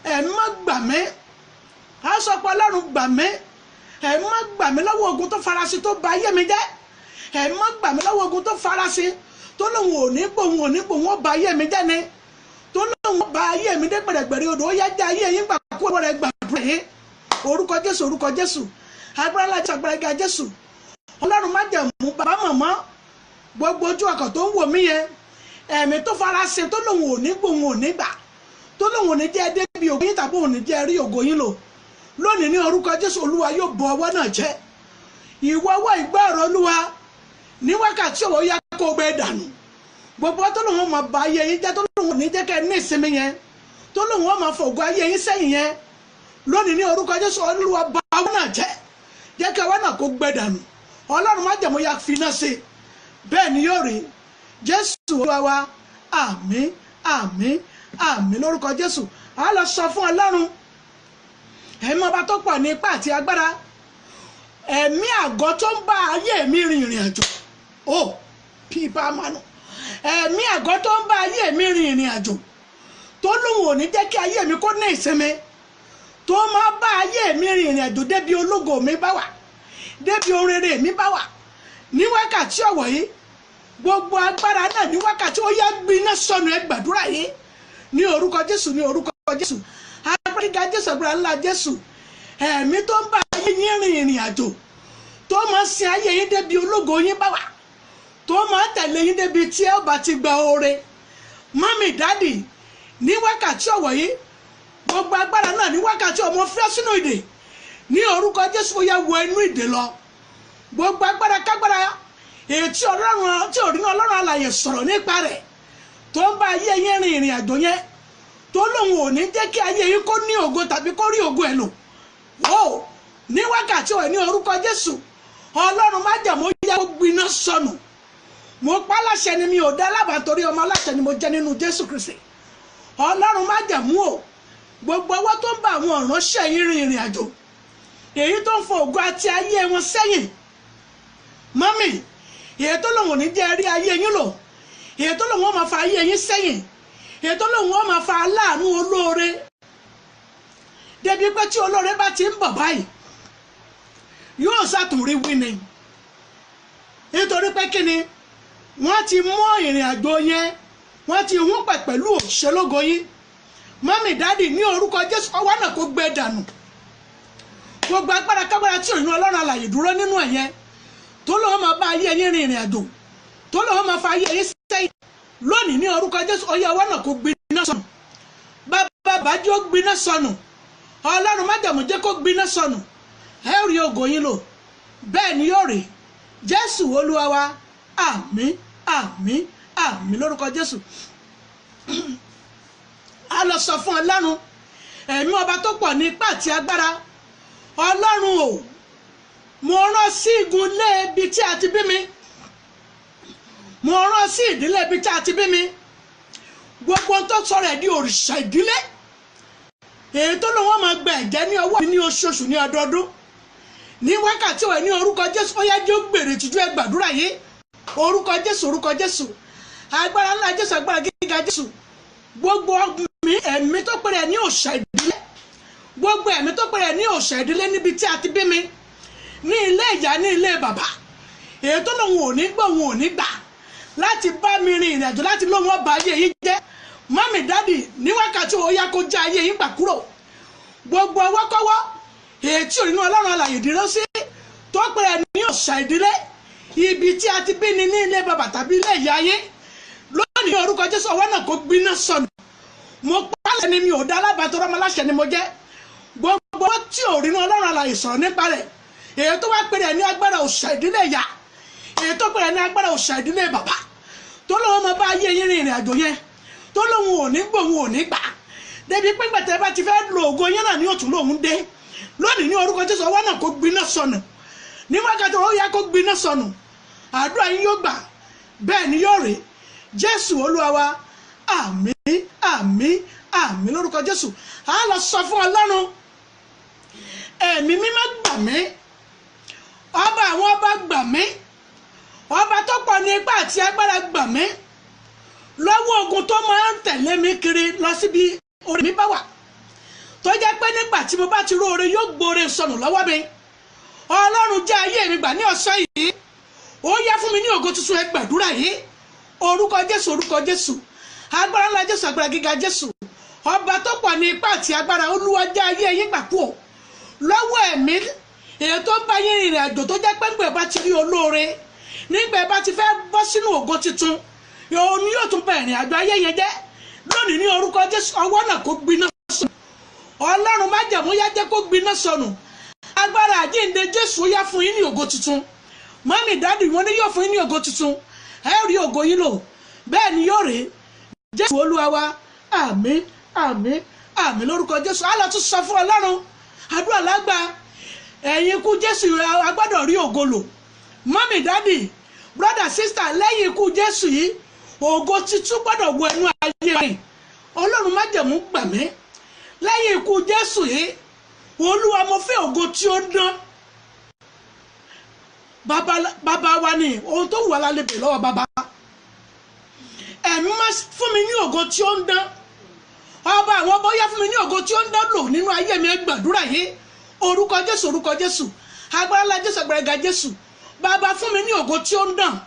Ẹ̀mí má gbà mí, á sọ pé Ọlọ́run gbà mí. Ẹ̀mí má gbà mí lọ́wọ́ ogun tó farasin tó ba ayé mi jẹ́. Ẹ̀mí má gbà mí lọ́wọ́ ogun tó farasin tó lóun ò ní gbòun ò ní gbòun ó ba ayé mi jẹ́ ni, tó lóun ó ba ayé mi dé gbẹ̀rẹ̀gbẹ̀rẹ̀ odò. Ó yá jẹ́ ayé yín gbà kú ọ̀rẹ́ rẹ̀ gbàdúrà yín. Orúkọ Jésù, orúkọ Jésù, agbára ńlá Jésù, agbára gíga Jésù. Ọlọ́run májẹ̀mú, bàbá, màmá, gbogbo ojú ọkọ̀ tó ń wò mí yẹn, ẹ̀mí tó farasin tó lòun ò ní gbòun ò ní gbà, tó lòun ò ní jẹ́ débi ògo yín tàbí òun ní jẹ́ rí ògo yín lò lónìí, ní orúkọ Jésù, Olúwa yóò bọ ọwọ́ náà jẹ́. Ìwọ ọwọ́, ìgbọ́ ọ̀rọ̀ Olúwa ní wákàtí òwò, yá kó gbé dànù. Gbogbo tó lòun máa ba ayé yín jẹ́, tó lòun ò ní jẹ́ kẹ́ ní ìsinmi yẹn, tó lòun ó máa fògo ayé yín sẹ́yìn yẹn, lónìí ní orúkọ Jésù, Olúwa bá ọwọ́ náà jẹ́. Jẹ́ kí ọwọ́ náà kó gbẹ dànù. Ọlọ́run májẹ̀mú ya finá sí i. Bẹ́ẹ̀ ni yóò rí. Jésù Olúwa wa, àmín, àmín, àmín lórúkọ Jésù. A lọ sọ fún Ọlọ́run, ẹ̀mí ọba tó pọ̀ ní ipá àti agbára, ẹ̀mí àgọ́ tó ń bá ayé mi rin ìrìn àjò, ó pípa manu, ẹ̀mí àgọ́ tó ń bá ayé mi rin ìrìn àjò, tó lóun ò ní jẹ́ kí ayé mi kó ní ìsinmi, tó máa bá ayé mi rin ìrìn àjò débi ológo mi bá wà, débi orere mi bá wà, ní wákàtí ọ̀wọ̀ yìí, gbogbo agbára náà ní wákàtí ó yá gbiná sọnù. Ẹ gbàdúrà yìí ní orúkọ Jésù, ní orúkọ Jésù, agbára gíga Jésù, agbára ńlá Jésù. Ẹ̀mí tó ń bá ayé yín rin ìrìn àjò, tó máa sin ayé yín débi ológo yín bá wà, tó máa tẹ̀lé yín débi tí ẹ bá ti gba oore, mummy, daddy, ní wákàtí ọ̀wọ̀ yìí, gbogbo agbára náà ní wákàtí ọmọ fẹ́ sínú ìdè ní orúkọ Jésù. Ó yá, wọ inú ìdè lọ. Gbogbo agbára kágbára ètí Ọlọ́run tí ò rí ní Ọlọ́run alàyè sọ̀rọ̀ nípa rẹ̀, tó ń bá ayé yín rin ìrìn àjò yẹn, tó lóun ò ní jẹ́ kí ayé yín kó ní ògo tàbí kó rí ògo ẹ̀ lò ó, ní wákàtí ọ̀wọ̀ ní orúkọ Jésù, Ọlọ́run májẹ̀mú yá kó gbiná sọnù. Mo pa láṣẹ ni, mi ò dá lábàá, torí ọmọ aláṣẹ ni mo jẹ́ nínú Jésù Kristi. Ọlọ́run májẹ̀mú o, gbogbo ọwọ́ tó ń bá àwọn ìránṣẹ́ yín rin ìrìn àjò, èyí tó ń fọ ògo àti ayé wọn sẹ́yìn, mummy, èyí tó lòun ò ní jẹ́ rí ayé yín lò, èyí tó lòun ó máa fa ayé yín sẹ́yìn, èyí tó lòun ó máa fa aláàánú olóore débi pé tí olóore bá ti ń bọ̀ báyìí, yóò ṣàtúnrí wíni, nítorí pé kí ni? Wọ́n ti mú ìrìn àjò yẹn, wọ́n ti hún pẹ̀ pẹ̀lú òṣèlógo yín. Mummy, daddy, ní orúkọ Jésù, ọwọ́ náà kó gbẹ dànù. Gbogbo agbára kágbára tí òyìnbó Ọlọ́run alàyè dúró nínú ẹ̀ yẹn, tó lóun máa bá ayé yín rin ìrìn àjò, tó lóun máa fa ayé yín sẹ́yìn, lónìí ní orúkọ Jésù, ọyẹ ọwọ́ náà kó gbiná sọnù. Bàbá bàjẹ́ ó gbiná sọnù. Ọlọ́run májàmú jẹ́ kó gbiná sọnù. Ẹ rí ògo yín lò. Bẹ́ẹ̀ ni yóò rí. Jésù Olúwa wa, àmín, àmín, àmín lórúkọ Jésù. A lọ sọ fún Ọlọ́run, ẹ̀mí ọba tó pọ̀ ní ipá àti agbára, Ọlọ́run o, mo rán sí igun ilé ibi tí a ti bí mi, mo rán sí ìdílé ibi tí a ti bí mi, gbogbo tó sọ̀rọ̀ ẹ̀ di òrìṣà ìdílé, èyí tó lóun máa gba ẹ̀jẹ̀ ní ọwọ́ mi ní oṣooṣù, ní ọdọọdún, ní wákàtí wẹ̀ ní orúkọ Jésù, ó yá jẹ́ ó gbèrè tìjú. Ẹ gbàdúrà yìí. Orúkọ Jésù, orúkọ Jésù, agbára ńlá Jésù, agbára gíga Jésù. Gbogbo ẹ̀mí tó pèrè ní òòṣà ìdílé, gbogbo ẹ̀mí tó pèrè ní òòṣà ìdílé níbi tí a ti bí mi, ní ilé ìyá, ní ilé bàbá, èyí tó lòun ò ní gbọ́, òun ò ní gbà láti bá mi rin ìrìn àjò, láti lóun ọba ayé yìí jẹ́, mummy, daddy, ní wákàtí ó yá kó já ayé yín gbà kúrò. Gbogbo ọwọ́kọ́wọ́ èyí tí òrìnà Ọlọ́run alàyè dúró sí, tó pèrè ní òòṣà ìdílé ibi tí a ti bí ni, ní ilé bàbá tàbí ilé ìyá yín, lónìí ní orúkọ Jésù, ọwọ́ náà kó gbiná sọnù. Mo pálẹ̀ ni, mi ò dá alábàá tó rọ́mọ láṣẹ ni mo jẹ́. Gbogbo tí òrìnà Ọlọ́run alàyè sọ̀rọ̀ nípa rẹ̀, èyí tó wá pèrè ní agbára òòṣà ìdílé ìyá, èyí tó pèrè ní agbára òòṣà ìdílé bàbá, tó lóun máa bá ayé yín rin ìrìn àjò yẹn, tó lóun ò ní gbòun ò ní gbà, débi pé gbẹ̀tẹ̀ bá ti fẹ́ lo ògo yẹn náà ní òtún lòun dé, lónìí ní orúkọ Jésù, ọwọ́ náà kó gbiná sọnù. Ní wákàtí ó yá kó gbiná sọnù. Àdúrà yín yóò gbà. Bẹ́ẹ̀ ni yóò rí. Jésù Olúwa wa, àmín, àmín, àmín lórúkọ Jésù. A lọ sọ fún Ọlọ́run, ẹ̀mí mímọ́ gbà gbà mí, ọba àwọn ọba gbà mí, ọba tó pọ̀ ní ipá àti agbára gbà mí lọ́wọ́ ogun tó máa ń tẹ̀lé mi kiri lọ síbi orí mi bá wà, tó jẹ́ pé nígbà tí mo bá ti róore yóò gbóore sọnù lọ́wọ́ mi. Ọlọ́run jẹ́ ayé mi gbà ní ọ̀sán yìí, ó yá fún mi ní ògo tuntun. Ẹ gbàdúrà yìí. Orúkọ Jésù, orúkọ Jésù, agbára ńlá Jésù, agbára gíga Jésù, ọba tó pọ̀ ní ipá àti agbára, Olúwa jẹ́ ayé yín gbà kú o lọ́wọ́ ẹ̀mí èyí tó ń bá yín rìnrìn àjò, tó jẹ́ pé ńgbà bá ti rí olóore, nígbà bá ti fẹ́ bọ́ sínú ògo tuntun, òun ni yóò tún bá ìrìn àjò ayé yẹn jẹ́. Lónìí ní orúkọ Jésù, ọwọ́ náà kó gbiná sọnù. Ọlọ́run májẹ̀mú yá jẹ́ kó gbiná sọnù. Agbára àjíǹde Jésù ó yá fún yín ní ògo tuntun. Mummy, daddy, wọn ní yóò fún yín ní ògo tuntun, ẹ rí ògo yín lò, bẹ́ẹ̀ ni yóò rí. Jésù Olúwa wa, àmín, àmín, àmín lórúkọ Jésù. Á lọ tún sọ fún Ọlọ́run, àdúrà lágbà ẹ̀yin ikú Jésù, a gbọ́dọ̀ rí ògo lò. Mummy, daddy, brother, sister, lẹ́yìn ikú Jésù yìí, ògo titun gbọ́dọ̀ wọ inú ayé rẹ̀. Ọlọ́run májẹ̀mú gbà mí lẹ́yìn ikú Jésù yìí. Olúwa, mo fẹ́ ògo tí ó dán. Bàbá wa ni ohun tó wù wá lálẹ́ bè lọ́wọ́ bàbá. Ẹ̀mí má fún mi ní ògo tí ó ń dán. Ọba àwọn ọba, ó yá fún mi ní ògo tí ó ń dán lò nínú ayé mi. Ẹ gbàdúrà yìí. Orúkọ Jésù, orúkọ Jésù, agbára ńlá Jésù, agbára ga Jésù. Bàbá, fún mi ní ògo tí ó ń dán.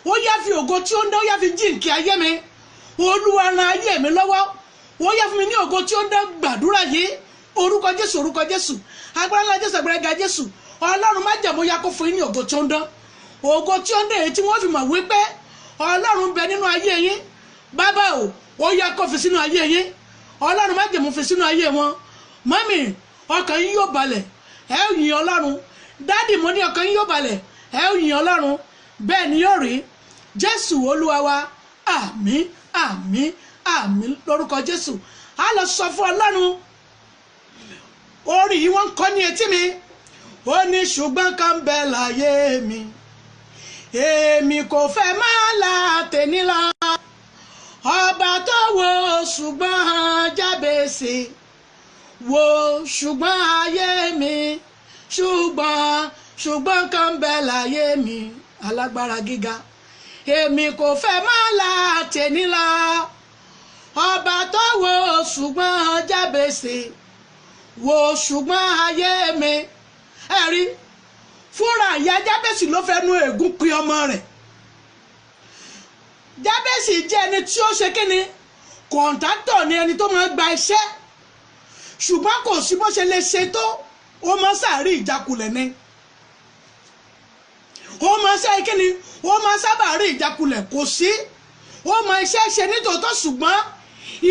Ó yá fi ògo tí ó ń dán, ó yá fi jíǹkí ayé mi. Olúwa, ran ayé mi lọ́wọ́, ó yá fún mi ní ògo tí ó ń dán. Gbàdúrà yìí. Orúkọ Jésù, orúkọ Jésù, agbára ńlá Jésù, agbára ga Jésù. Ọlọ́run májẹ̀mú, yá kó fún yín ní ògo tí ó ń dán, ògo tí ó ń dán, èyí tí wọ́n fi mọ̀ wípé Ọlọ́run bẹ nínú ayé yín. Bàbá o, ó yá kó fi sínú ayé yín. Ọlọ́run májẹ̀mú fi sínú ayé wọn. Mummy, ọkàn yín yóò balẹ̀, ẹ ó yìn Ọlọ́run. Daddy, mo ní ọkàn yín yóò balẹ̀, ẹ ó yìn Ọlọ́run. Bẹ́ẹ̀ ni yóò rí. Jésù Olúwa wa, àmín, àmín, àmín lórúkọ Jésù. Á lọ sọ fún Ọlọ́run. Orin yìí wọ́n ń kọ́ ní etí mi. Ó ní ṣùgbọ́n kan bẹ láyé mi, èmi kò fẹ́ máa la tèmi lọ. Ọba tó wo ṣùgbọ́n Jábèsì, wo ṣùgbọ́n ayé mi, ṣùgbọ́n kan bẹ láyé mi. Alágbára gíga, èmi kò fẹ́ máa la tèmi lọ. Ọba tó wo ṣùgbọ́n Jábèsì, wo ṣùgbọ́n ayé mi. Ẹ rí fúnra ìyá Jábèsì ló fẹ́ nu ègún pin ọmọ rẹ̀. Jábèsì jẹ́ ẹni tí ó ṣe kíni, contractor ni, ẹni tó máa gba iṣẹ́, ṣùgbọ́n kò sí bó ṣe lè ṣe tó, ó máa sàárì ìjákulẹ̀ ni. Ó máa ṣe kíni, ó máa sábà rí ìjákulẹ̀. Kò sí, ó máa iṣẹ́ ṣe nítòótọ́, ṣùgbọ́n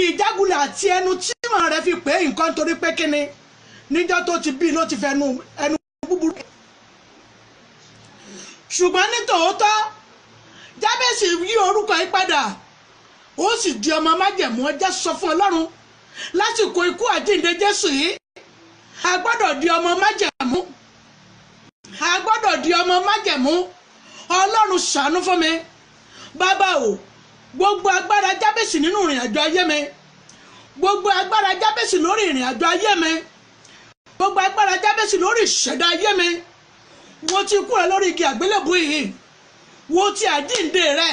ìjákulẹ̀ àti ẹnu tí màá rẹ̀ fi pé nǹkan, torí pé kíni, níjọ́ tó ti bí ló ti fẹnu ẹnu búburú. Ṣùgbọ́n nítòótọ́, Jábèsì yí orúkọ yìí padà, ó sì di ọmọ májẹ̀mú. Ọjọ́ sọ fún Ọlọ́run, lásìkò ikú àjíǹde Jésù yìí, a gbọ́dọ̀ di ọmọ májẹ̀mú, a gbọ́dọ̀ di ọmọ májẹ̀mú. Ọlọ́run, ṣàánú fún mi. Bàbá o, gbogbo agbára Jábèsì nínú ìrìn àjò ayé mi, gbogbo agbára Jábèsì lórí ìrìn àjò ayé mi, gbogbo agbára Jábèsì lórí ìṣẹ̀dá ayé mi, wo ti kú rẹ lórí igi àgbélébùú yìí, wo ti àjíǹde rẹ.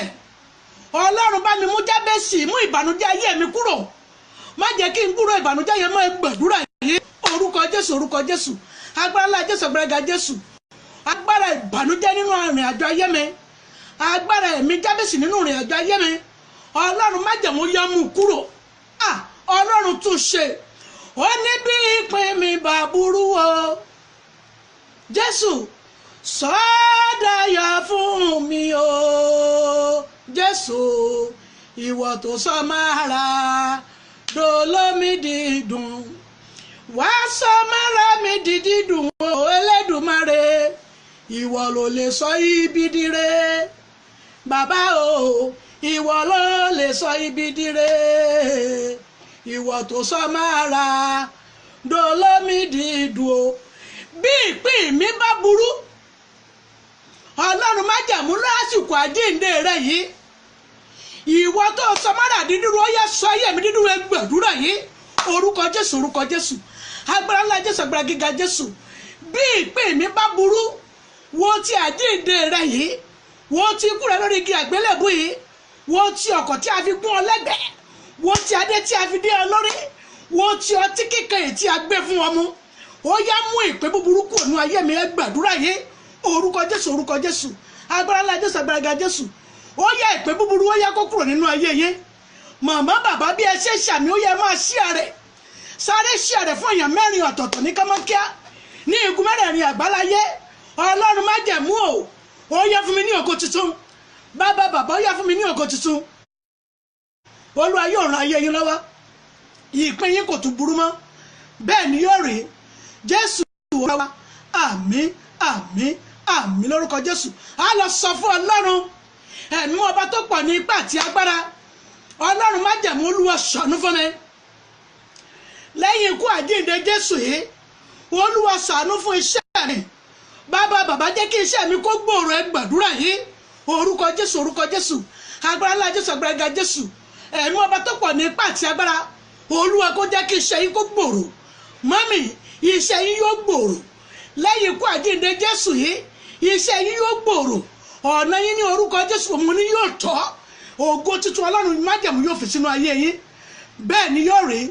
Ọlọ́run, bá mi mú Jábèsì, mú ìbànújẹ́ ayé mi kúrò. Má jẹ́ kí n gbúrò ìbànújẹ́ yẹn mọ́. Ẹ gbàdúrà yìí. Orúkọ Jésù, orúkọ Jésù, agbára ńlá Jésù, agbára ga Jésù. Agbára ìbànújẹ́ nínú ìrìn àjò ayé mi, agbára ẹ̀mí Jábèsì nínú ìrìn àjò ayé mi, Ọlọ́run májẹ̀mú, yá mú kúrò. Ah, Ọlọ́run, tún ṣe. Ó ní bí ìpín mi bá burú o, Jésù, sọ́dayọ̀ fún mi o. Jésù, ìwọ tó sọ mára dolómi dídùn, wá sọ mára mi di dídùn o. Elédùmarè, ìwọ ló lè sọ ibi dire. Bàbá o, ìwọ ló lè sọ ibi dire. Ìwọ tó sọ mára dolómi dídùn o. Bí ìpín mi bá burú, Ọlọ́run májẹ̀mú, lásìkò àjíǹde rẹ yìí, ìwọ tó sọ mára dídúró, ó yẹ sọ ayé mi dídúró. Ẹ gbàdúrà yìí. Orúkọ Jésù, orúkọ Jésù, agbára ńlá Jésù, agbára gíga Jésù. Bí ìpín mi bá burú, wo ti àjíǹde rẹ yìí, wo ti ikú rẹ lórí igi àgbélébù yìí, wo ti ọ̀kọ̀ tí a fi gún ọ lẹ́gbẹ̀ẹ́, wo ti adé tí a fi dé ọ lórí, wo ti ọtí kíkan èyí tí a gbé fún ọ mu. Ó yá, mú ìpín búburú kúrò nínú ayé mi. Ẹ gbàdúrà yìí. Orúkọ Jésù, orúkọ Jésù, agbára ńlá Jésù, agbára ga Jésù. Ó yá, ìpín búburú, ó yá kó kúrò nínú ayé yín. Màmá, bàbá, bí ẹ ṣe ṣàmì, ó yẹ máa share rẹ̀, sáré share rẹ̀ fún èèyàn mẹ́rin ọ̀tọ̀ọ̀tọ̀ ní kánmọ́kíá ní igun mẹ́rẹ̀ẹ̀rin àgbáláyé. Ọlọ́run májẹ̀mú o, ó yá fún mi ní ògo tuntun. Bàbá, bàbá, ó yá fún mi ní ògo tuntun. Olúwa yóò ran ayé yín lọ́wọ́, ìpín yín kò tún burú mọ́, bẹ́ẹ̀ ni yóò rí. Jésù Olúwa wa, àmín, àmín, àmín lórúkọ Jésù. A lọ sọ fún Ọlọ́run ẹ̀mí ọba tó pọ̀ ní ipá àti agbára, Ọlọ́run májẹ̀mú, Olúwa ṣàánú fún mi lẹ́yìn ikú àjíǹde Jésù yìí. Olúwa ṣàánú fún iṣẹ́ mi. Bàbá, bàbá, jẹ́ kí iṣẹ́ mi kó gbòòrò. Ẹ gbàdúrà yìí. Orúkọ Jésù, orúkọ Jésù, agbára ńlá Jésù, agbára ga Jésù, ẹ̀mí ọba tó pọ̀ ní ipá àti agbára, Olúwa kó jẹ́ kí iṣẹ́ yín kó gbòòrò. Mummy, iṣẹ́ yín yóò gbòòrò lẹ́yìn ikú àjíǹde Jésù yìí. Iṣẹ́ yín yóò gbòòrò, ọ̀nà yín ní orúkọ Jésù òun ni yóò tọ́. Ògo tuntun Ọlọ́run májẹ̀mú yóò fi sínú ayé yín, bẹ́ẹ̀ ni yóò rí.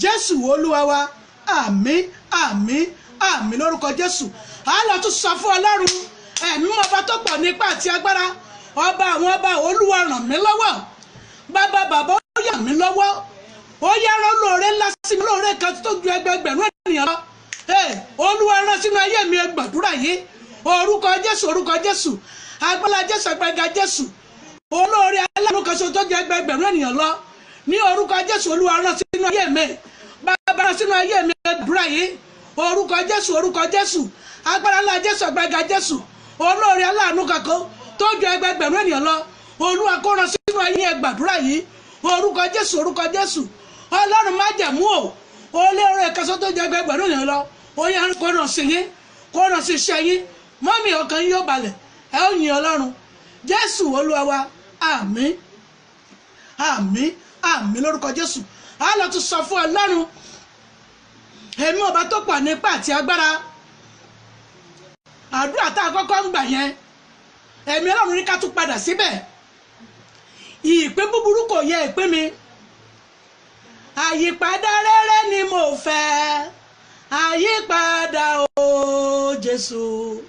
Jésù Olúwa wa, àmín, àmín, àmín lórúkọ Jésù. A lọ tún sọ fún Ọlọ́run ẹ̀mí ọba tó pọ̀ nípa àti agbára, ọba àwọn ọba, Olúwa ràn mí lọ́wọ́. Bàbá, bàbá, ó yà mí lọ́wọ́, ó yá rán lóore ńlá sí mi, lóore kan tó ju ẹgbẹgbẹ̀rún ènìyàn lọ. Olúwa rán sínú ayé mi. Ẹ gbàdúrà yìí. Orúkọ Jésù, orúkọ Jésù, agbára Jésù, agbára Jésù, olóore aláàánú kan ṣoṣo tó ju ẹgbẹgbẹ̀rún ènìyàn lọ, ní orúkọ Jésù, Olúwa rán sínú ayé mi. Bàbá, rán sínú ayé mi. Ẹ gbàdúrà yìí. Orúkọ Jésù, orúkọ Jésù, agbára ńlá Jésù, agbára Jésù, olóore aláàánú kankan tó ju ẹgbẹgbẹ̀rún ènìyàn lọ, Olúwa kó rán sínú ayé. Ẹ gbàdúrà yìí. Orúkọ Jésù, orúkọ Jésù, Ọlọ́run májẹ̀mú o, olóore kan ṣoṣo tó ju ẹgbẹgbẹ̀rún ènìyàn lọ, ó yá kó rán sí yín, kó rán sí iṣẹ́ yín. Mummy, ọkàn yín yóò balẹ̀, ẹ ó yin Ọlọ́run. Jésù Olúwa wa, àmín, àmín, àmín lórúkọ Jésù. A lọ tún sọ fún Ọlọ́run èmi ọba tó pọ̀ nípa àti agbára. Àdúrà tá a kọ́kọ́ ń gbà yẹn, ẹ̀mí Ọlọ́run ní ká tún padà síbẹ̀. Ìpín búburú kò yẹ ìpín mi, àyípadà rere ni mo fẹ́. Àyípadà o Jésù,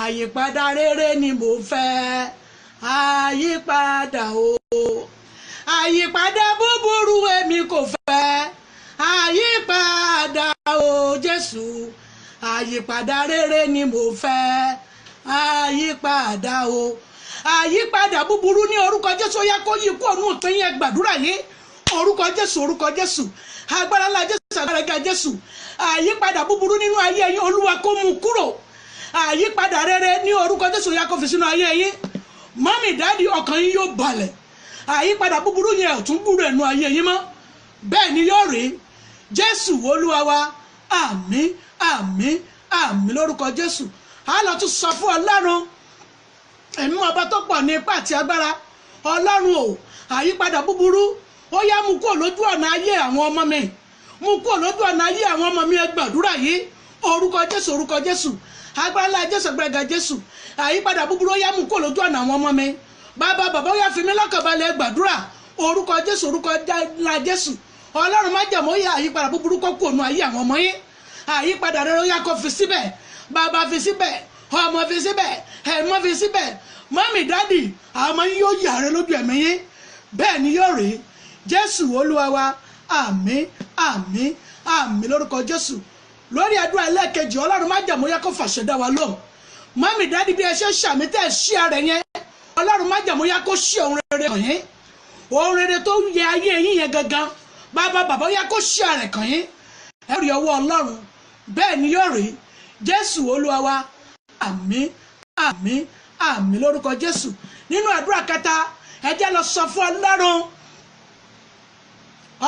àyípadà rere ni mo fẹ́, àyípadà o. Àyípadà búburú èmi kò fẹ́, àyípadà o Jésù, àyípadà rere ni mo fẹ́, àyípadà o. Àyípadà búburú, ní orúkọ Jésù, ó yá kó yí kúrò nínú ìpín yẹn. Gbàdúrà yìí. Orúkọ Jésù, orúkọ Jésù, agbára ńlá Jésù, agbára ga Jésù, àyípadà búburú nínú ayé yín, Olúwa kó mú kúrò. Àyípadà rere, ní orúkọ Jésù, ó yá kó fi sínú ayé yín. Mummy, daddy, ọkàn yín yóò balẹ̀. Àyípadà búburú yẹn ò tún gbúrò ẹnu ayé yín mọ́, bẹ́ẹ̀ ni yóò rí. Jésù Olúwa wa, àmín, àmín, àmín lórúkọ Jésù. A lọ tún sọ fún Ọlọ́run ẹ̀mí ọba tó pọ̀ ní ipá àti agbára, Ọlọ́run o, àyípadà búburú, ó yá mú kúrò lójú ọ̀nà ayé àwọn ọmọ mi, mú kúrò lójú ọ̀nà ayé àwọn ọmọ mi. Ẹ gbàdúrà yìí. Orúkọ Jésù, orúkọ Jésù, agbára ńlá Jésù, agbára Jésù, àyípadà búburú, ó yá mú kúrò lójú ọ̀nà àwọn ọmọ mi. Bàbá, bàbá, ó yá fi mí lọ́kàn balẹ̀. Ẹ gbàdúrà. Orúkọ Jésù, orúkọ ńlá Jésù, Ọlọ́run májẹ̀mú, ó yá àyípadà búburú kó kúrò nínú ayé àwọn ọmọ yín. Àyípadà rere, ó yá kó fi síbẹ̀. Bàbá, fi síbẹ̀. Ọmọ, fi síbẹ̀. Ẹ̀mọ́, fi síbẹ̀. Mummy, daddy, àwọn ọmọ yín yóò yàrá lójú ẹ̀mí yín, bẹ́ẹ̀ ni yóò rí. Jésù Olúwa wa, àmín, àmín, àmín lórúkọ Jésù. Lórí àdúrà ẹlẹ́ẹ̀kejì, Ọlọ́run májẹ̀mú yẹ kó fàṣẹ dá wa lóhùn. Mummy, daddy, bí ẹ ṣe ṣàmì tẹ́ ẹ ṣí ara yẹn, Ọlọ́run májẹ̀mú yẹ kó ṣí ohun rere kàn yín, ohun rere tó yẹ ayé yín yẹn gangan. Bàbá, bàbá, yẹ kó ṣí ara kàn yín, ẹ rí ọwọ́ Ọlọ́run, bẹ́ẹ̀ ni yóò rí. Jésù Olúwa wa, àmín, àmín, àmín lórúkọ Jésù. Nínú àdúrà kẹta, ẹ jẹ́ lọ sọ fún Ọlọ́run,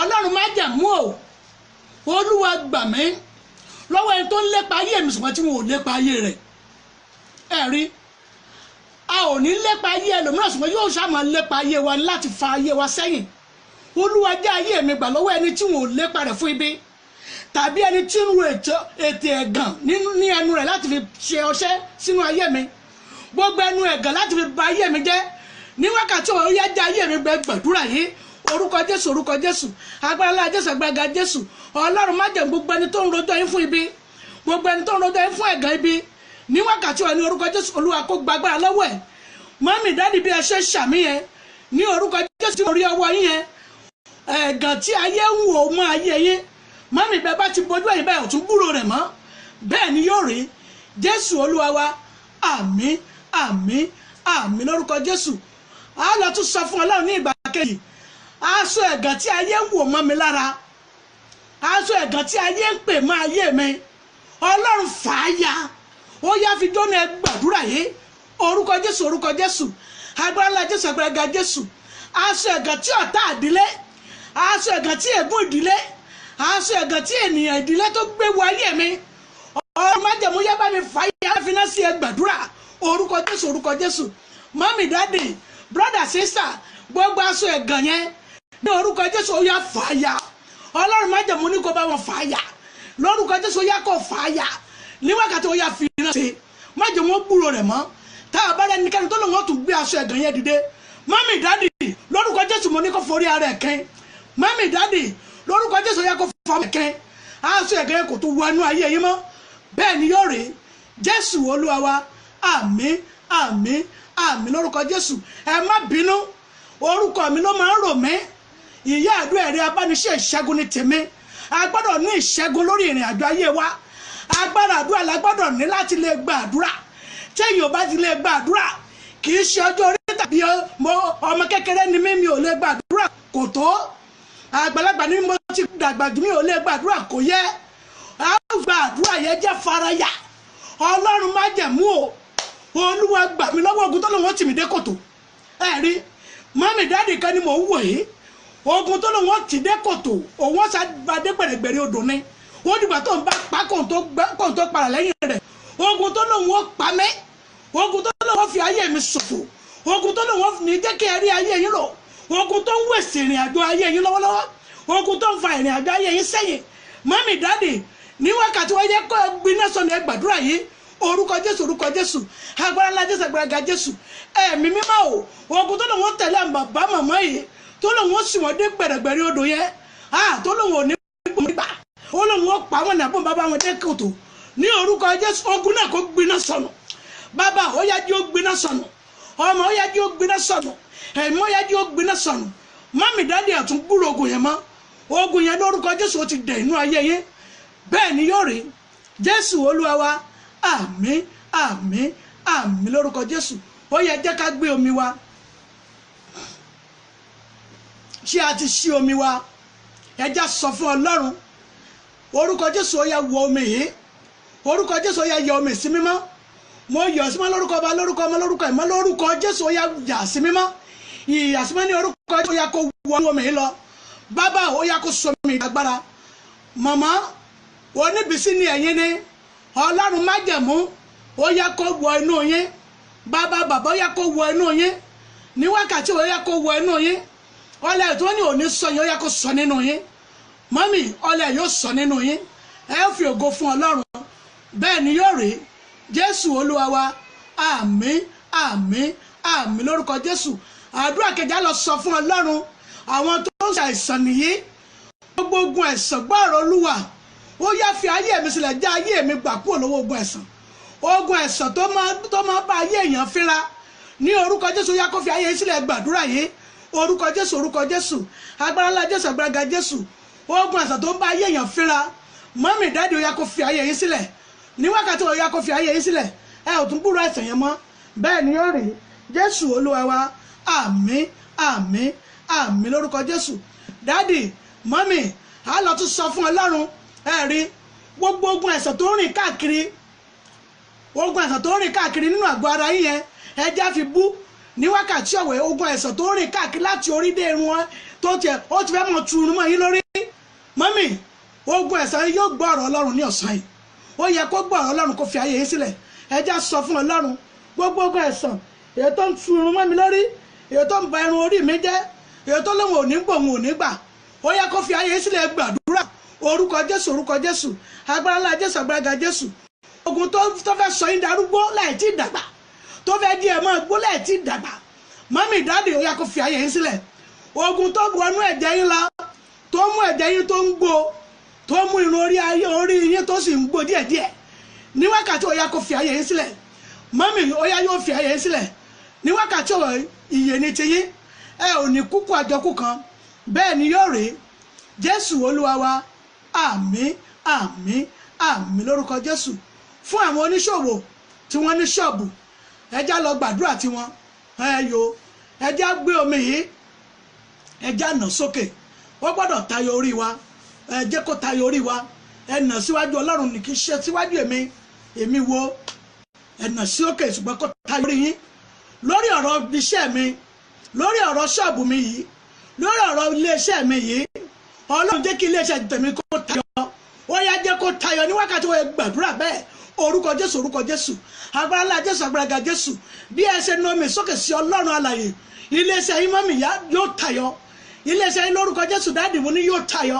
Ọlọ́run májẹ̀mú o, Olúwa gbà mí lọ́wọ́ ẹni tó ń lépa ayé mi ṣùgbọ́n tí wọn ò lépa ayé rẹ̀. Ẹ rí, a ò ní lépa ayé ẹlòmíràn, ṣùgbọ́n yóò ṣáà máa lépa ayé wa láti fa ayé wa sẹ́yìn. Olúwa jẹ́ ayé mi gbà lọ́wọ́ ẹni tí wọn ò lépa rẹ̀ fún ibi. Tàbí ẹni tí ń ro ètè ẹ̀gàn ní ẹnu rẹ̀ láti fi ṣe ọṣẹ́ sínú ayé mi, gbogbo ẹnu ẹ̀gàn láti fi ba ayé mi jẹ́ ní wákàtí ọ̀rọ̀ yá jẹ́ ayé mi gbẹ. Gbàdúrà yìí. Orúkọ Jésù, orúkọ Jésù, agbára ńlá Jésù, agbára Jésù. Ọlọ́run májẹ̀mú, gbogbo ẹni tó ń rojọ́ yín fún ibi, gbogbo ẹni tó ń rojọ́ yín fún ẹ̀gàn ibi ní wákàtí ọ̀rọ̀, ní orúkọ Jésù, Olúwa kó gbàgbára lọ́wọ́ ẹ̀. Mummy, daddy, bí ẹ ṣe ṣàmì yẹn, ní orúkọ Jésù, tí mo rí ọwọ́ yín yẹn, ẹ̀gàn tí ayé ń wò mọ́ ayé yín, mummy, bẹ́ẹ̀ bá ti bójú ẹ̀yìn báyìí, ò tún gbúrò rẹ̀ mọ́. Bẹ́ẹ̀ ni yóò rí. Jésù Olúwa wa. Àmín, àmín, àmín lórúkọ Jésù. A lọ tún sọ fún Ọlọ́run ní ìgbà kejì: aṣọ ẹ̀gàn tí ayé ń wò mọ́ mi lára, aṣọ ẹ̀gàn tí ayé ń pè mọ́ ayé mi, Ọlọ́run, fà á ya. Ó yá, fi jóná. Ẹ gbàdúrà yìí. Orúkọ Jésù, orúkọ Jésù, agbára ńlá Jésù, agbára ga Jésù. Aṣọ ẹ̀gàn tí ọ̀tá ìdílé, aṣọ ẹ̀gàn tí ègún ìdílé, aṣọ ẹ̀gàn tí ènìyàn ìdílé tó gbé wọ ayé mi, ọ̀rọ̀ májẹ̀mú, yá bá mi fà á ya, fi iná sí. Ẹ gbàdúrà. Orúkọ Jésù, orúkọ Jésù. Mummy, daddy, brother, sister, gbogbo aṣọ ẹ̀gàn yẹn, ní orúkọ Jésù, ó yá, fà á ya. Ọlọ́run májẹ̀mú ní kó bá wọn fà á ya. Lórúkọ Jésù, ó yá, kó fà á ya ní wákàtí. Ó yá, fi iná sí. Májẹ̀mú ó gbúrò rẹ̀ mọ́. Tá a bá rẹ nìkan tó lóun ó tún gbé aṣọ ẹ̀gàn yẹn dìde, mummy, daddy, lórúkọ Jésù, mo ní kó forí ara ẹ̀ kẹ́ń. Mummy, daddy, lórúkọ Jésù, ó yá, kó fọ́ kẹ́ń. Aṣọ ẹ̀gàn yẹn kò tún wọnú ayé yín mọ́. Bẹ́ẹ̀ ni yóò rí. Jésù Olúwa wa. Àmín, àmín, àmín lórúkọ Jésù. Ẹ má bínú, orúkọ mi ló máa ń rò mí. Ìyá àdúrà ẹ̀rí abániṣe ìṣẹ́gun ní tèmi. A gbọ́dọ̀ ní ìṣẹ́gun lórí ìrìn àjò ayé wa. Agbára àdúrà la gbọ́dọ̀ ní láti lè gba àdúrà. Téèyàn ò bá ti lè gba àdúrà, kì í ṣe ọjọ́ orí tàbí ọmọ kékeré ni mí, mi ò lè gba àdúrà, kò tó. Àgbàlagbà ni mo ti dàgbà jù, mi ò lè gba àdúrà, kò yẹ. A gba àdúrà yẹn jẹ́ faraya. Ọlọ́run májẹ̀mú o, Olúwa, gbà mí lọ́wọ́ ogun tó lóun ó tì mí dé kòtò. Ẹ rí mummy, daddy kan ni mò ń wò yìí. Ogun tó lóun ó tì dé kòtò, òun ó sábàdé gbẹ̀rẹ̀gbẹ̀rẹ̀ odò ni. Ó dìgbà tó ń bá pa kóun tó padà lẹ́yìn rẹ̀. Ogun tó lóun ó pa mí, ogun tó lóun ó fi ayé mi ṣòfò, ogun tó lóun ó ní jẹ́ kí ẹ rí ayé yín rò, ogun tó ń wèsì ìrìn àjò ayé yín lọ́wọ́lọ́wọ́, ogun tó ń fa ìrìn àjò ayé yín sẹ́yìn, mummy, daddy, ní wákàtí wọ́n yẹ kó gbiná sọnù. Ẹ gbàdúrà yìí. Orúkọ Jésù, orúkọ Jésù, agbára ńlá Jésù, agbára ga Jésù. Ẹ̀mí mímọ́ o, ogun tó lòun ó tẹ̀lé àwọn bàbá màmá yìí, tó lòun ó sì wọ́n dé gbẹ̀rẹ̀gbẹ̀rẹ̀ odò yẹn, tó lòun ò ní gbà, ó lòun ó pa wọn nàbọ̀n bàbá wọn dé kòtò, ní orúkọ Jésù, ogun náà kó gbiná sọnù. Bàbá, ó yá, jí ó gbiná sọnù. Ọmọ, ó yá, jí ó gbiná sọnù. Ẹ̀mí, ó yá, jí ó gbiná sọnù. Mummy, daddy, àtún gbúrò ogun yẹn mọ́. Ogun yẹn, lórúkọ Jésù, ó ti dẹ̀ inú ayé yín. Bẹ́ẹ̀ ni yóò rí. Jésù Olúwa wa. Àmín, àmín, àmín lórúkọ Jésù. Ó yẹ jẹ́ ká gbé omi wa. Ṣé a ti ṣí omi wa? Ẹ já sọ fún Ọlọ́run. Orúkọ Jésù, ó yá, wọ omi yìí. Orúkọ Jésù, ó yá, yọ omi sí mímọ́. Mo yọ̀ sí mọ́ lórúkọ Ọba, lórúkọ Ọmọ, lórúkọ Ìmọ̀, lórúkọ Jésù. Ó yá, yà sí mímọ́. Ìyàsímọ́ ní orúkọ Jésù, ó yá, kó wọ omi yìí lọ. Bàbá, ó yá, kó sọ mi agbára. Màmá oníbísí ni ẹ̀yin ni Ọlọ́run májẹ̀mú, ó yá, kó wọ inú yín. Bàbá, bàbá, ó yá, kó wọ inú yín ní wákàtí. Ó yá, kó wọ inú yín. Ọlẹ́ tó ní òní sọ yín, ó yá, kó sọ nínú yín. Mummy, ọlẹ́ yóò sọ nínú yín. Ẹ fi ògo fún Ọlọ́run. Bẹ́ẹ̀ ni yóò rí. Jésù Olúwa wa. Àmín, àmín, àmín lórúkọ Jésù. Àdúrà kejì, á lọ sọ fún Ọlọ́run. Àwọn tó ń ṣàìsàn nìyí. Gbogbo ogun ẹ̀sán, gbọ́rọ̀ Olúwa, ó yá, fi ayé mi sílẹ̀, já ayé mi gbà kúrò lọ́wọ́ ogun ẹ̀sán. Ogun ẹ̀sán tó máa bá ayé èèyàn fínra, ní orúkọ Jésù, ó yá, kó fi ayé sílẹ̀. Gbàdúrà yìí. Orúkọ Jésù, orúkọ Jésù, agbára ńlá Jésù, agbára ga Jésù. Ogun ẹ̀sán tó ń bá ayé èèyàn fínra, mummy, daddy, ó yá, kó fi ayé yín sílẹ̀ ní wákàtí. Ó yá, kó fi ayé yín sílẹ̀. Ẹ ò tún gbúrò ẹ̀sán yẹn mọ́. Bẹ́ẹ̀ ni yóò rí. Jésù Olúwa wa. Àmín, àmín, àmín lórúkọ Jésù. Daddy, mummy, á lọ tún sọ fún Ọlọ́run. Ẹ rí gbogbo ogun ẹ̀sán tó ń rìn káàkiri, ogun ẹ̀sán tó ń rìn káàkiri nínú àgọ́ ara yín yẹn, ẹ já fi bú ní wákàtí ọ̀wẹ́. Ogun ẹ̀sán tó ń rìn káàkiri láti orí dé irun wọn, tó tiẹ̀ ó ti fẹ́ mọ̀ tu irun mọ́ yín lórí. Mummy, ogun ẹ̀sán yóò gbọ́ ọ̀rọ̀ Ọlọ́run ní ọ̀sán yìí. Ó yẹ kó gbọ́ ọ̀rọ̀ Ọlọ́run, kó fi ayé yín sílẹ̀. Ẹ já sọ fún Ọlọ́run: gbogbo ogun ẹ̀sán, èyí tó ń tu irun mọ́ mi lórí, èyí tó ń ba irun orí mi jẹ́, èyí tó lóun ò ní gbòun ò ní gbà, ó yẹ kó fi ayé yín sílẹ̀. Gbàdúrà. Orúkọ Jésù, orúkọ Jésù, agbára ńlá Jésù, agbára ga Jésù. Ogun tó fẹ́ sọ yín darúgbó láì tí ì dàgbà, tó fẹ́ di ẹ̀ mọ́ gbó láì tí ì dàgbà, mọ́mì dáàdì ó yá kó fi ayé yín sílẹ̀. Ogun tó wọnú ẹ̀jẹ̀ yín la, tó mú ẹ̀jẹ̀ yín tó ń gbó, tó mú irun orí yín tó sì ń gbó díẹ̀díẹ̀, ní wákàtí ó yá kó fi ayé yín sílẹ̀. Mọ́mì ó yá yóò fi ayé yín sílẹ̀ ní wákàtí ọ̀rọ̀ ìyè ní tiyín. Ẹ ò ní kúkú àjọkú kan, bẹ́ẹ̀ ni yóò rí. Jésù Olúwa wa, àmín, àmín, àmín lórúkọ Jésù. Fún àwọn oníṣòwò tí wọ́n ní ṣọ́ọ̀bù, ẹ já lọ gbàdúrà tiwọn. Ẹ yo, ẹ já gbé omi yìí, ẹ já nà sókè. Ó gbọ́dọ̀ tayọ orí wa, ẹ jẹ́ kó tayọ orí wa. Ẹ nà síwájú Ọlọ́run ní kí ṣe síwájú èmi, èmi wo, ẹ nà sí òkè, ṣùgbọ́n kó tayọ orí yín. Lórí ọ̀rọ̀ iṣẹ́ mi, lórí ọ̀rọ̀ ṣọ́ọ̀bù mi yìí, lórí ọ̀rọ̀ iléeṣẹ́ mi yìí, Ọlọ́run jẹ́ kí iléeṣẹ́ tèmi kó tayọ. Ó yá jẹ́ kó tayọ ní wákàtí wọ́n gbàdúrà bẹ́ẹ̀. Orúkọ Jésù, orúkọ Jésù, agbára ńlá Jésù, agbára ga Jésù. Bí ẹ ṣe nà mí sókè sí Ọlọ́run alààyè, iléeṣẹ́ yín mọ́mì yóò tayọ. Iléeṣẹ́ yín lórúkọ Jésù, dáàdì mo ní yóò tayọ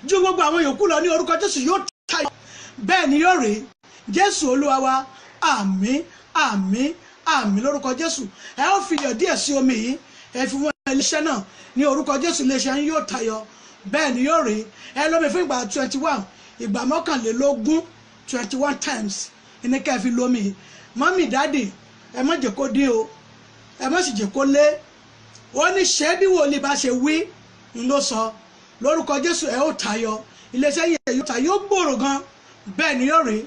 ju gbogbo àwọn yòókù lọ ní orúkọ Jésù, yóò tayọ. Bẹ́ẹ̀ ni yóò rí. Jésù Olúwa wa, àmín, àmín, àmín lórúkọ Jésù. Ẹ ó fi iyọ̀ díẹ̀ sí omi yìí, ẹ fi wọ́n iléeṣẹ́ náà ní orúkọ Jésù, iléeṣẹ́ yín yóò tayọ. Bẹ́ẹ̀ ni yóò rí. Ẹ lómi fún ìgbà 21, ìgbà 21, 21 times ní ká ẹ fi lómi. Mọ́mì dáàdì, ẹ má jẹ́ kó dín o, ẹ má sì jẹ́ kó lé. Ó ní ṣé bí wòlíì bá ṣe wí ń ló sọ. Lórúkọ Jésù ẹ ó tayọ, iléeṣẹ́ yìí yóò tayọ, yóò gbòòrò gan. Bẹ́ẹ̀ ni yóò rí.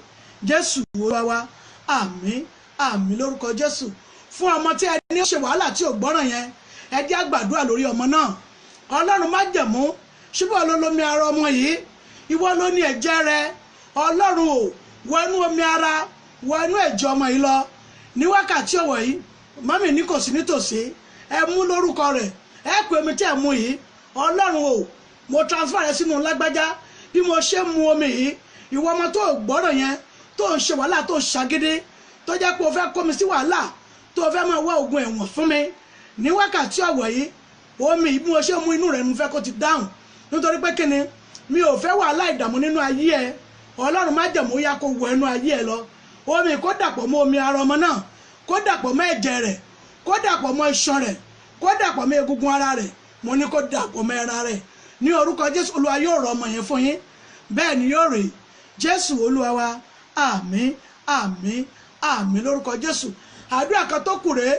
Jésù Olúwa wa, àmín, àmín lórúkọ Jésù. Fún ọmọ tí ẹ ní ṣe wàhálà tí ò gbọ́ràn yẹn, ẹ jẹ́ á gbàdúrà lórí ọmọ náà. Ọlọ́run májẹ̀mú, ṣùgbọ́n ló lómi ara ọmọ yìí, ìwọ ló ní ẹ̀jẹ̀ rẹ. Ọlọ́run ò wọnú omi ara, wọnú ẹ̀jẹ̀ ọmọ yìí lọ ní wákàtí ọ̀wọ̀ yìí. Mọ́mì ní kò sí nítòsí, ẹ mú lórúkọ rẹ̀, ẹ pè omi tí ẹ mú yìí. Ọlọ́run ò, mo transfer rẹ sínú lágbájá. Bí mo ṣe mu omi yìí, ìwọ ọmọ tó gbọ́ràn yẹn, tó ń ṣe wàhálà, tó ń ṣàgídí, tó jẹ́ pé o fẹ́ kó mi sí wàhálà, tó o fẹ́ máa wá oògùn ẹ̀wọ̀n fún mi ní wákàtí ọ̀wọ̀ yìí, omi bí mo ṣe mú inú rẹ̀ mo fẹ́ kó ti dáhùn. Nítorí pé kíni, mi ò fẹ́ wàhálà ìdààmú nínú ayé ẹ. Ọlọ́run májẹ̀mú yá kó wọ ẹnu ayé ẹ lọ. Omi kó dàpọ̀ mọ́ omi ara ọmọ náà, kó dàpọ̀ mọ́ ẹ̀jẹ̀ rẹ̀, kó dàpọ̀ mọ́ iṣan rẹ̀, kó dàpọ̀ mọ́ egungun ara rẹ̀, mo ní kó dàpọ̀ mọ́ ẹran rẹ̀ ní orúkọ Jésù. Olúwa yóò rọ ọmọ yẹn fún yín. Bẹ́ẹ̀ ni yóò rí. Jésù Olúwa wa, àmín, àmín, àmín lórúkọ Jésù. Àdúrà kan tó kù rèé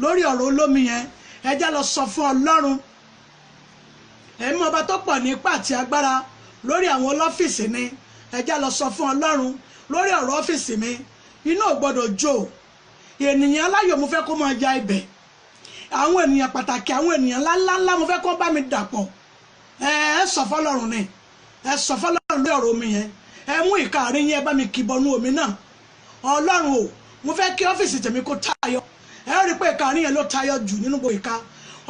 lórí ọ̀rọ̀ olómi yẹn, ẹ já lọ sọ fún Ọlọ́run ẹ̀mí ọba tó pọ̀ ní ipá àti agbára lórí àwọn ọlọ́fíìsì ni. Ẹ já lọ sọ fún Ọlọ́run lórí ọ̀rọ̀ ọ́fíìsì mi, iná ò gbọ́dọ̀ jó. Ènìyàn aláyọ̀ mo fẹ́ kó máa ya ibẹ̀, àwọn ènìyàn pàtàkì, àwọn ènìyàn ńláńlá mo fẹ́ kó bá mi dàpọ̀. Ẹ sọ fọ́lọ́run ni, ẹ sọ fọ́lọ́run lórí ọ̀rọ̀ omi yẹn. Ẹ mú ìka àárín yẹn, ẹ bá mi kìbọnú omi náà. Ọlọ́run o, mo fẹ́ kí ọ́fíìsì tèmi kó tayọ. Ẹ rí i pé ìka àárín yẹn ló tayọ jù nínú gbogbo ìka.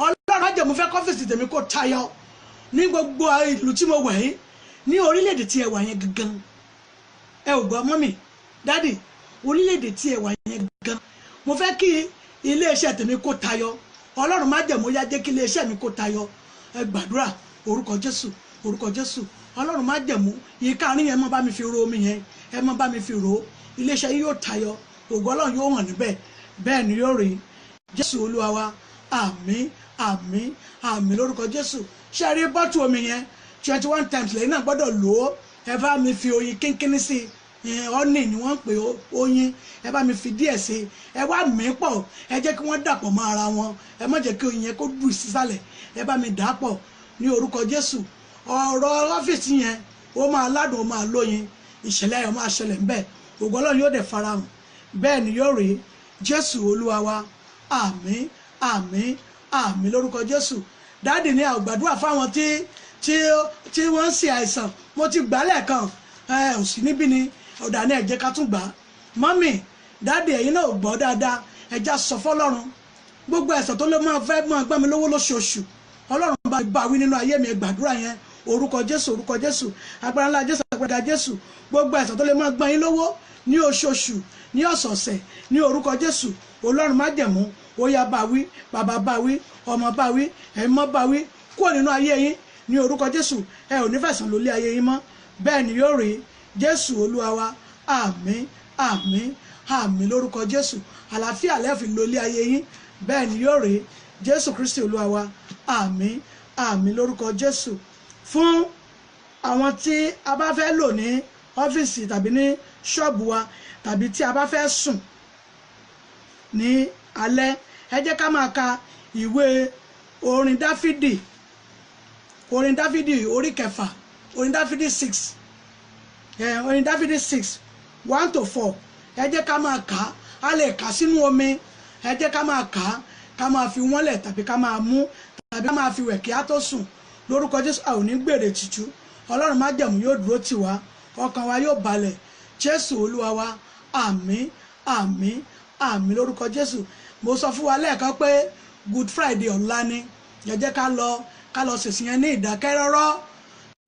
Ọlọ́run á jẹ́ mo fẹ́ kí ọ́fíìsì tèmi kó tayọ ní gbogbo ìlú tí mo wà yìí, ní orílẹ̀-èdè tí ẹ wà yẹn gangan. Ẹ ò gbọ́ mọ́mì dádì, orílẹ̀-èdè tí ẹ wà yẹn gangan, mo fẹ́ kí iléeṣẹ́ tèmi kó tayọ. Ọlọ́run májẹ̀mú yá jẹ́ kí iléeṣẹ́ mi kó tayọ. Ẹ gbàdúrà, orúkọ Jésù, orúkọ Jésù. Ọlọ́run májẹ̀mú, ìka àárín yẹn, má bá mi fi ro omi yẹn, ẹ má bá mi fi ro. Iléeṣẹ́ yìí yóò tayọ, ògo Ọlọ́run yóò hàn níbẹ̀. Bẹ́ẹ̀ ni yóò rí. Jésù Olúwa wa, àmín, àmín, àmín lórúkọ Jésù. Ṣé ẹ rí bọ́tù omi yẹn 21 times lẹ́yìn náà gbọ́dọ̀ lò ó. Ẹ bá mi fi oyin kínkínní sí i, ọ́nì ni wọ́n ń pè oyin, ẹ bá mi fi díẹ̀ sí i, ẹ wá mí pọ̀, ẹ jẹ́ kí wọ́n dàpọ̀ mọ́ ara wọn, ẹ má jẹ́ kí oyin yẹn kó dùn sísàlẹ̀, ẹ bá mi dà á pọ̀ ní orúkọ Jésù. Ọ̀rọ̀ ọ́fíìsì yẹn ó máa ládùn, ó máa lóyin, ìṣẹ̀lẹ̀ ayọ̀ máa ṣẹlẹ̀ ńbẹ̀, ògo Ọlọ́run yóò dẹ̀ farahàn. Bẹ́ẹ̀ ni yóò rí. Jésù Olúwa wa, àmín, àmín, àmín lórúkọ Jésù. Dáàdì ní àgbàdúrà fáwọn tí wọ́n ń ṣe àìsàn. Mo ti gbà lẹ́ẹ̀kan, ẹ ò sí níbí ni, ọ̀dà ní ẹ jẹ́ ká tún gbà á. Mọ́mì dáàdì, ẹ̀yin náà ò gbọ́ dáadáa, ẹ já sọ fọ́lọ́run. Gbogbo ẹ̀sán tó ló máa fẹ́ máa gbá mi lówó lóṣooṣù, Ọlọ́run bá wí nínú ayé mi. Ẹ gbàdúrà yẹn, orúkọ Jésù, orúkọ Jésù, agbára ńlá Jésù, agbára Jésù. Gbogbo ẹ̀sán tó lè máa gbá yín lówó ní oṣooṣù, ní ọ̀sọ̀ọ̀sẹ̀, ní orúkọ Jésù. Ọlọ́run májẹ̀mú, ó yá bá wí, bàbá bá wí, ọmọ bá wí, ẹ̀mọ́ bá wí, kúrò nínú ayé yín ní orúkọ Jésù. Ẹ ò ní fẹ̀sán lólé ayé yín mọ́. Bẹ́ẹ̀ ni yóò rí. Jésù Olúwa wa, àmín, àmín, àmín lórúkọ Jésù. Àlàáfíà lẹ́ fi lo ilé ayé yín. Bẹ́ẹ̀ ni yóò rí. Jésù Kristi Olúwa wa, àmín, àmín lórúkọ Jésù. Fún àwọn tí a bá fẹ́ lò ní ọ́fíìsì tàbí ní ṣọ́ọ̀bù wa tàbí tí a bá fẹ́ sùn ní alẹ́, ẹ jẹ́ ká máa ka ìwé orin Dáfídì, orin Dáfídì orí 6, orin Dáfídì 6, orin Dáfídì 6 1 to 4. Ẹ jẹ́ ká máa kà á. A lè kà sínú omi. Ẹ jẹ́ ká máa kà á, ká máa fi wọ́nlẹ̀ tàbí ká máa mú tàbí ká máa fi wẹ̀ kí á tó sùn. Lórúkọ Jésù, a ò ní gbèrè tìjú. Ọlọ́run májẹ̀mú yóò dúró tì wá, ọkàn wa yóò balẹ̀. Jésù Olúwa wa, àmín, àmín, àmín lórúkọ Jésù. Mo sọ fún wa lẹ́ẹ̀kan pé Good Friday ọ̀la ni. Ẹ jẹ́ ká lọ ṣèsìn yẹn ní ìdákẹ́rọ́rọ́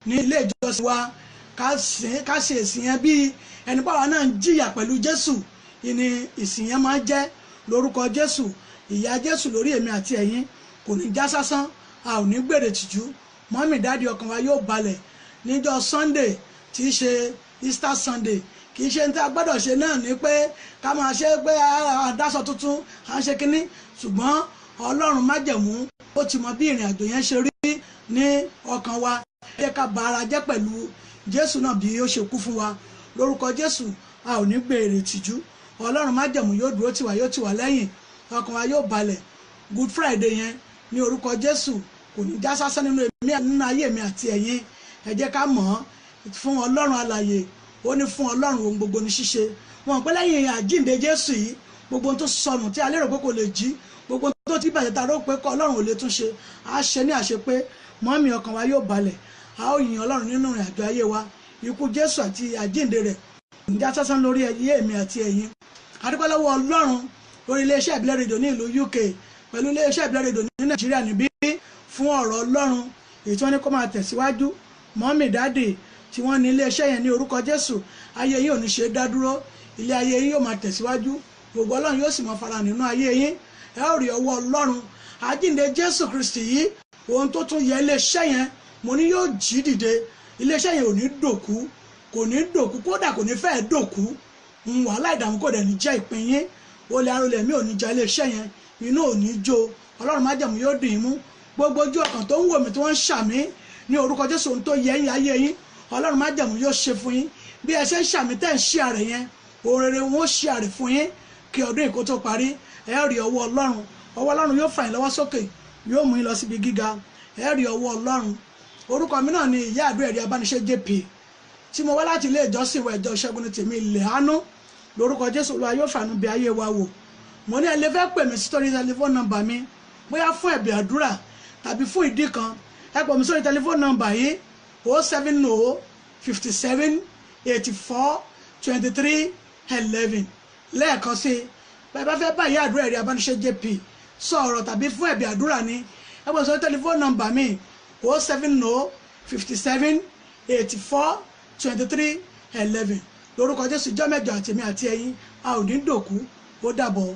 ní ilé ìjọsìn wa, ká ṣe ìsìn yẹn bí ẹni báwa náà ń jìyà pẹ̀lú Jésù. Ìní ìsìn yẹn máa jẹ́ lórúkọ Jésù. Ìyà Jésù lórí èmi àti ẹ̀yin kò ní já sásán, a ò ní gbèrè tìjú. Mọ́mì, dáàdi, ọkàn wa yóò balẹ̀ níjọ́ Sunday tí í ṣe Easter Sunday. Kì í ṣe ní tí a gbọ́dọ̀ ṣe náà ni pé ká máa ṣe pé àdáṣọ tuntun à ń ṣe kínní, ṣùgbọ́n Ọlọ́run májẹ̀mú ó ti mọ bí ìrìn àjò yẹn ṣe rí ní ọkàn wa. Ẹ jẹ́ ká ba ara jẹ́ pẹ̀lú Jésù náà bí ó ṣe kú fún wa. Lórúkọ Jésù, a ò ní gbèrè tìjú. Ọlọ́run májẹ̀mú yóò dúró tì wá, yóò tì wá lẹ́yìn, ọkàn wa yóò balẹ̀. Good Friday yẹn ní orúkọ Jésù kò ní já sásán nínú èmi, nínú ayé mi àti ẹ̀yin. Ẹ jẹ́ ká mọ̀ ọ́n fún Ọlọ́run alààyè. Ó ní fún Ọlọ́run ohun gbogbo ní ṣíṣe. Wọn pẹ́ lẹ́yìn àjíǹde Jésù yìí, gbogbo ohun tó sọnù tí a lérò pé kò lè jí, gbogbo ohun tó ti bàjẹ́ ta rò pé Ọlọ́run ò lè tún ṣe, á ṣe ní àṣepé. Mọ́mí, ọkàn wa yóò balẹ̀, a ó yin Ọlọ́run nínú ìrìn àjò ayé wa. Ikú Jésù àti àjíǹde rẹ̀ kò ní já sásán lórí ayé mi àti ẹ̀yin. A dúpẹ́ lọ́wọ́ Ọlọ́run lórí iléeṣẹ́ ìbílẹ̀ rédíò ní ìlú UK pẹ̀lú iléeṣẹ́ ìbílẹ̀ rédíò ní Nàìjíríà níbí fún ọ̀rọ̀ Ọlọ́run èyí tí wọ́n ní kó máa tẹ̀síwájú. Mọ́mì, dáàdì tí wọ́n ní iléeṣẹ́ yẹn, ní orúkọ Jésù, ayé yín ò ní ṣe dá dúró, ilé ayé yín yóò máa tẹ̀síwájú, gbogbo Ọlọ́run yóò sì máa fara nínú ayé yín. Ẹ ó rí ọwọ́ Ọlọ́run. Àjíǹde Jésù Kristi yìí, ohun tó tún yẹ iléeṣẹ́ yẹn, mo ní yóò jí dìde. Iléeṣẹ́ yẹn ò ní dòkú, kò ní dòkú, kódà kò ní fẹ́ẹ́ dòkú. Wàhálà ìdààmú kò dẹ̀ ní jẹ́ ìpín yín. Olè arólẹ̀ mi ò ní jẹ iléeṣẹ́ yẹn, inú ò ní jó. Ọlọ́run májẹ̀mú yóò dì í mú. Gbogbo ojú ọkàn tó ń wò mí tí wọ́n ń ṣàmí ní orúkọ Jésù, ohun tó yẹ yín ayé yín, Ọlọ́run májẹ̀mú yóò ṣe fún yín. Bí ẹ ṣe ń ṣàmí tẹ́ ń ṣí àrẹ yẹn, ohun rere wọn ó ṣí àrẹ fún yín kí ọdún yìí kó tó parí. Ẹ rí ọwọ́ Ọlọ́run, ọwọ́ Ọlọ́run yóò fà yín lọ́wọ́ sókè, yóò mú yín lọ síbi gíga. Ẹ rí ọwọ́ Ọlọ́run. Orúkọ mi náà ni Ìyá Àdúrà Ẹ̀rí Abániṣe JP tí mo wá láti ilé ìjọsìn wa, Ìjọ Ìṣẹ́gun ní Tèmi Ilẹ̀ Àánú. Lórúkọ Jésù, Olúwa yóò fàánú bí ayé wa wò. Mo ní ẹ lè fẹ́ pè mí sí torí tẹlifóònù nọ́mbà mi, bóyá fún ẹ̀bẹ̀ àdúrà tàbí fún ìdí kan. Ẹ pè mí sórí tẹlifóònù nọ́mbà yìí: 070 57 84 23 11. Lẹ́ẹ̀kan sí, bẹ́ẹ̀ bá fẹ́ bá Ìyá Àdúrà Ẹ̀rí Abániṣe JP sọ̀rọ̀ tàbí fún ẹ̀bẹ̀ àdúrà ni, ẹ pè mí sórí tẹlifóònù nọ́mbà mi: 070 57 84 23 11. Lórúkọ Jésù, ìjọ mẹ́jọ àtèmi àti ẹ̀yin, a ò ní dòkú. Ó dàbọ̀.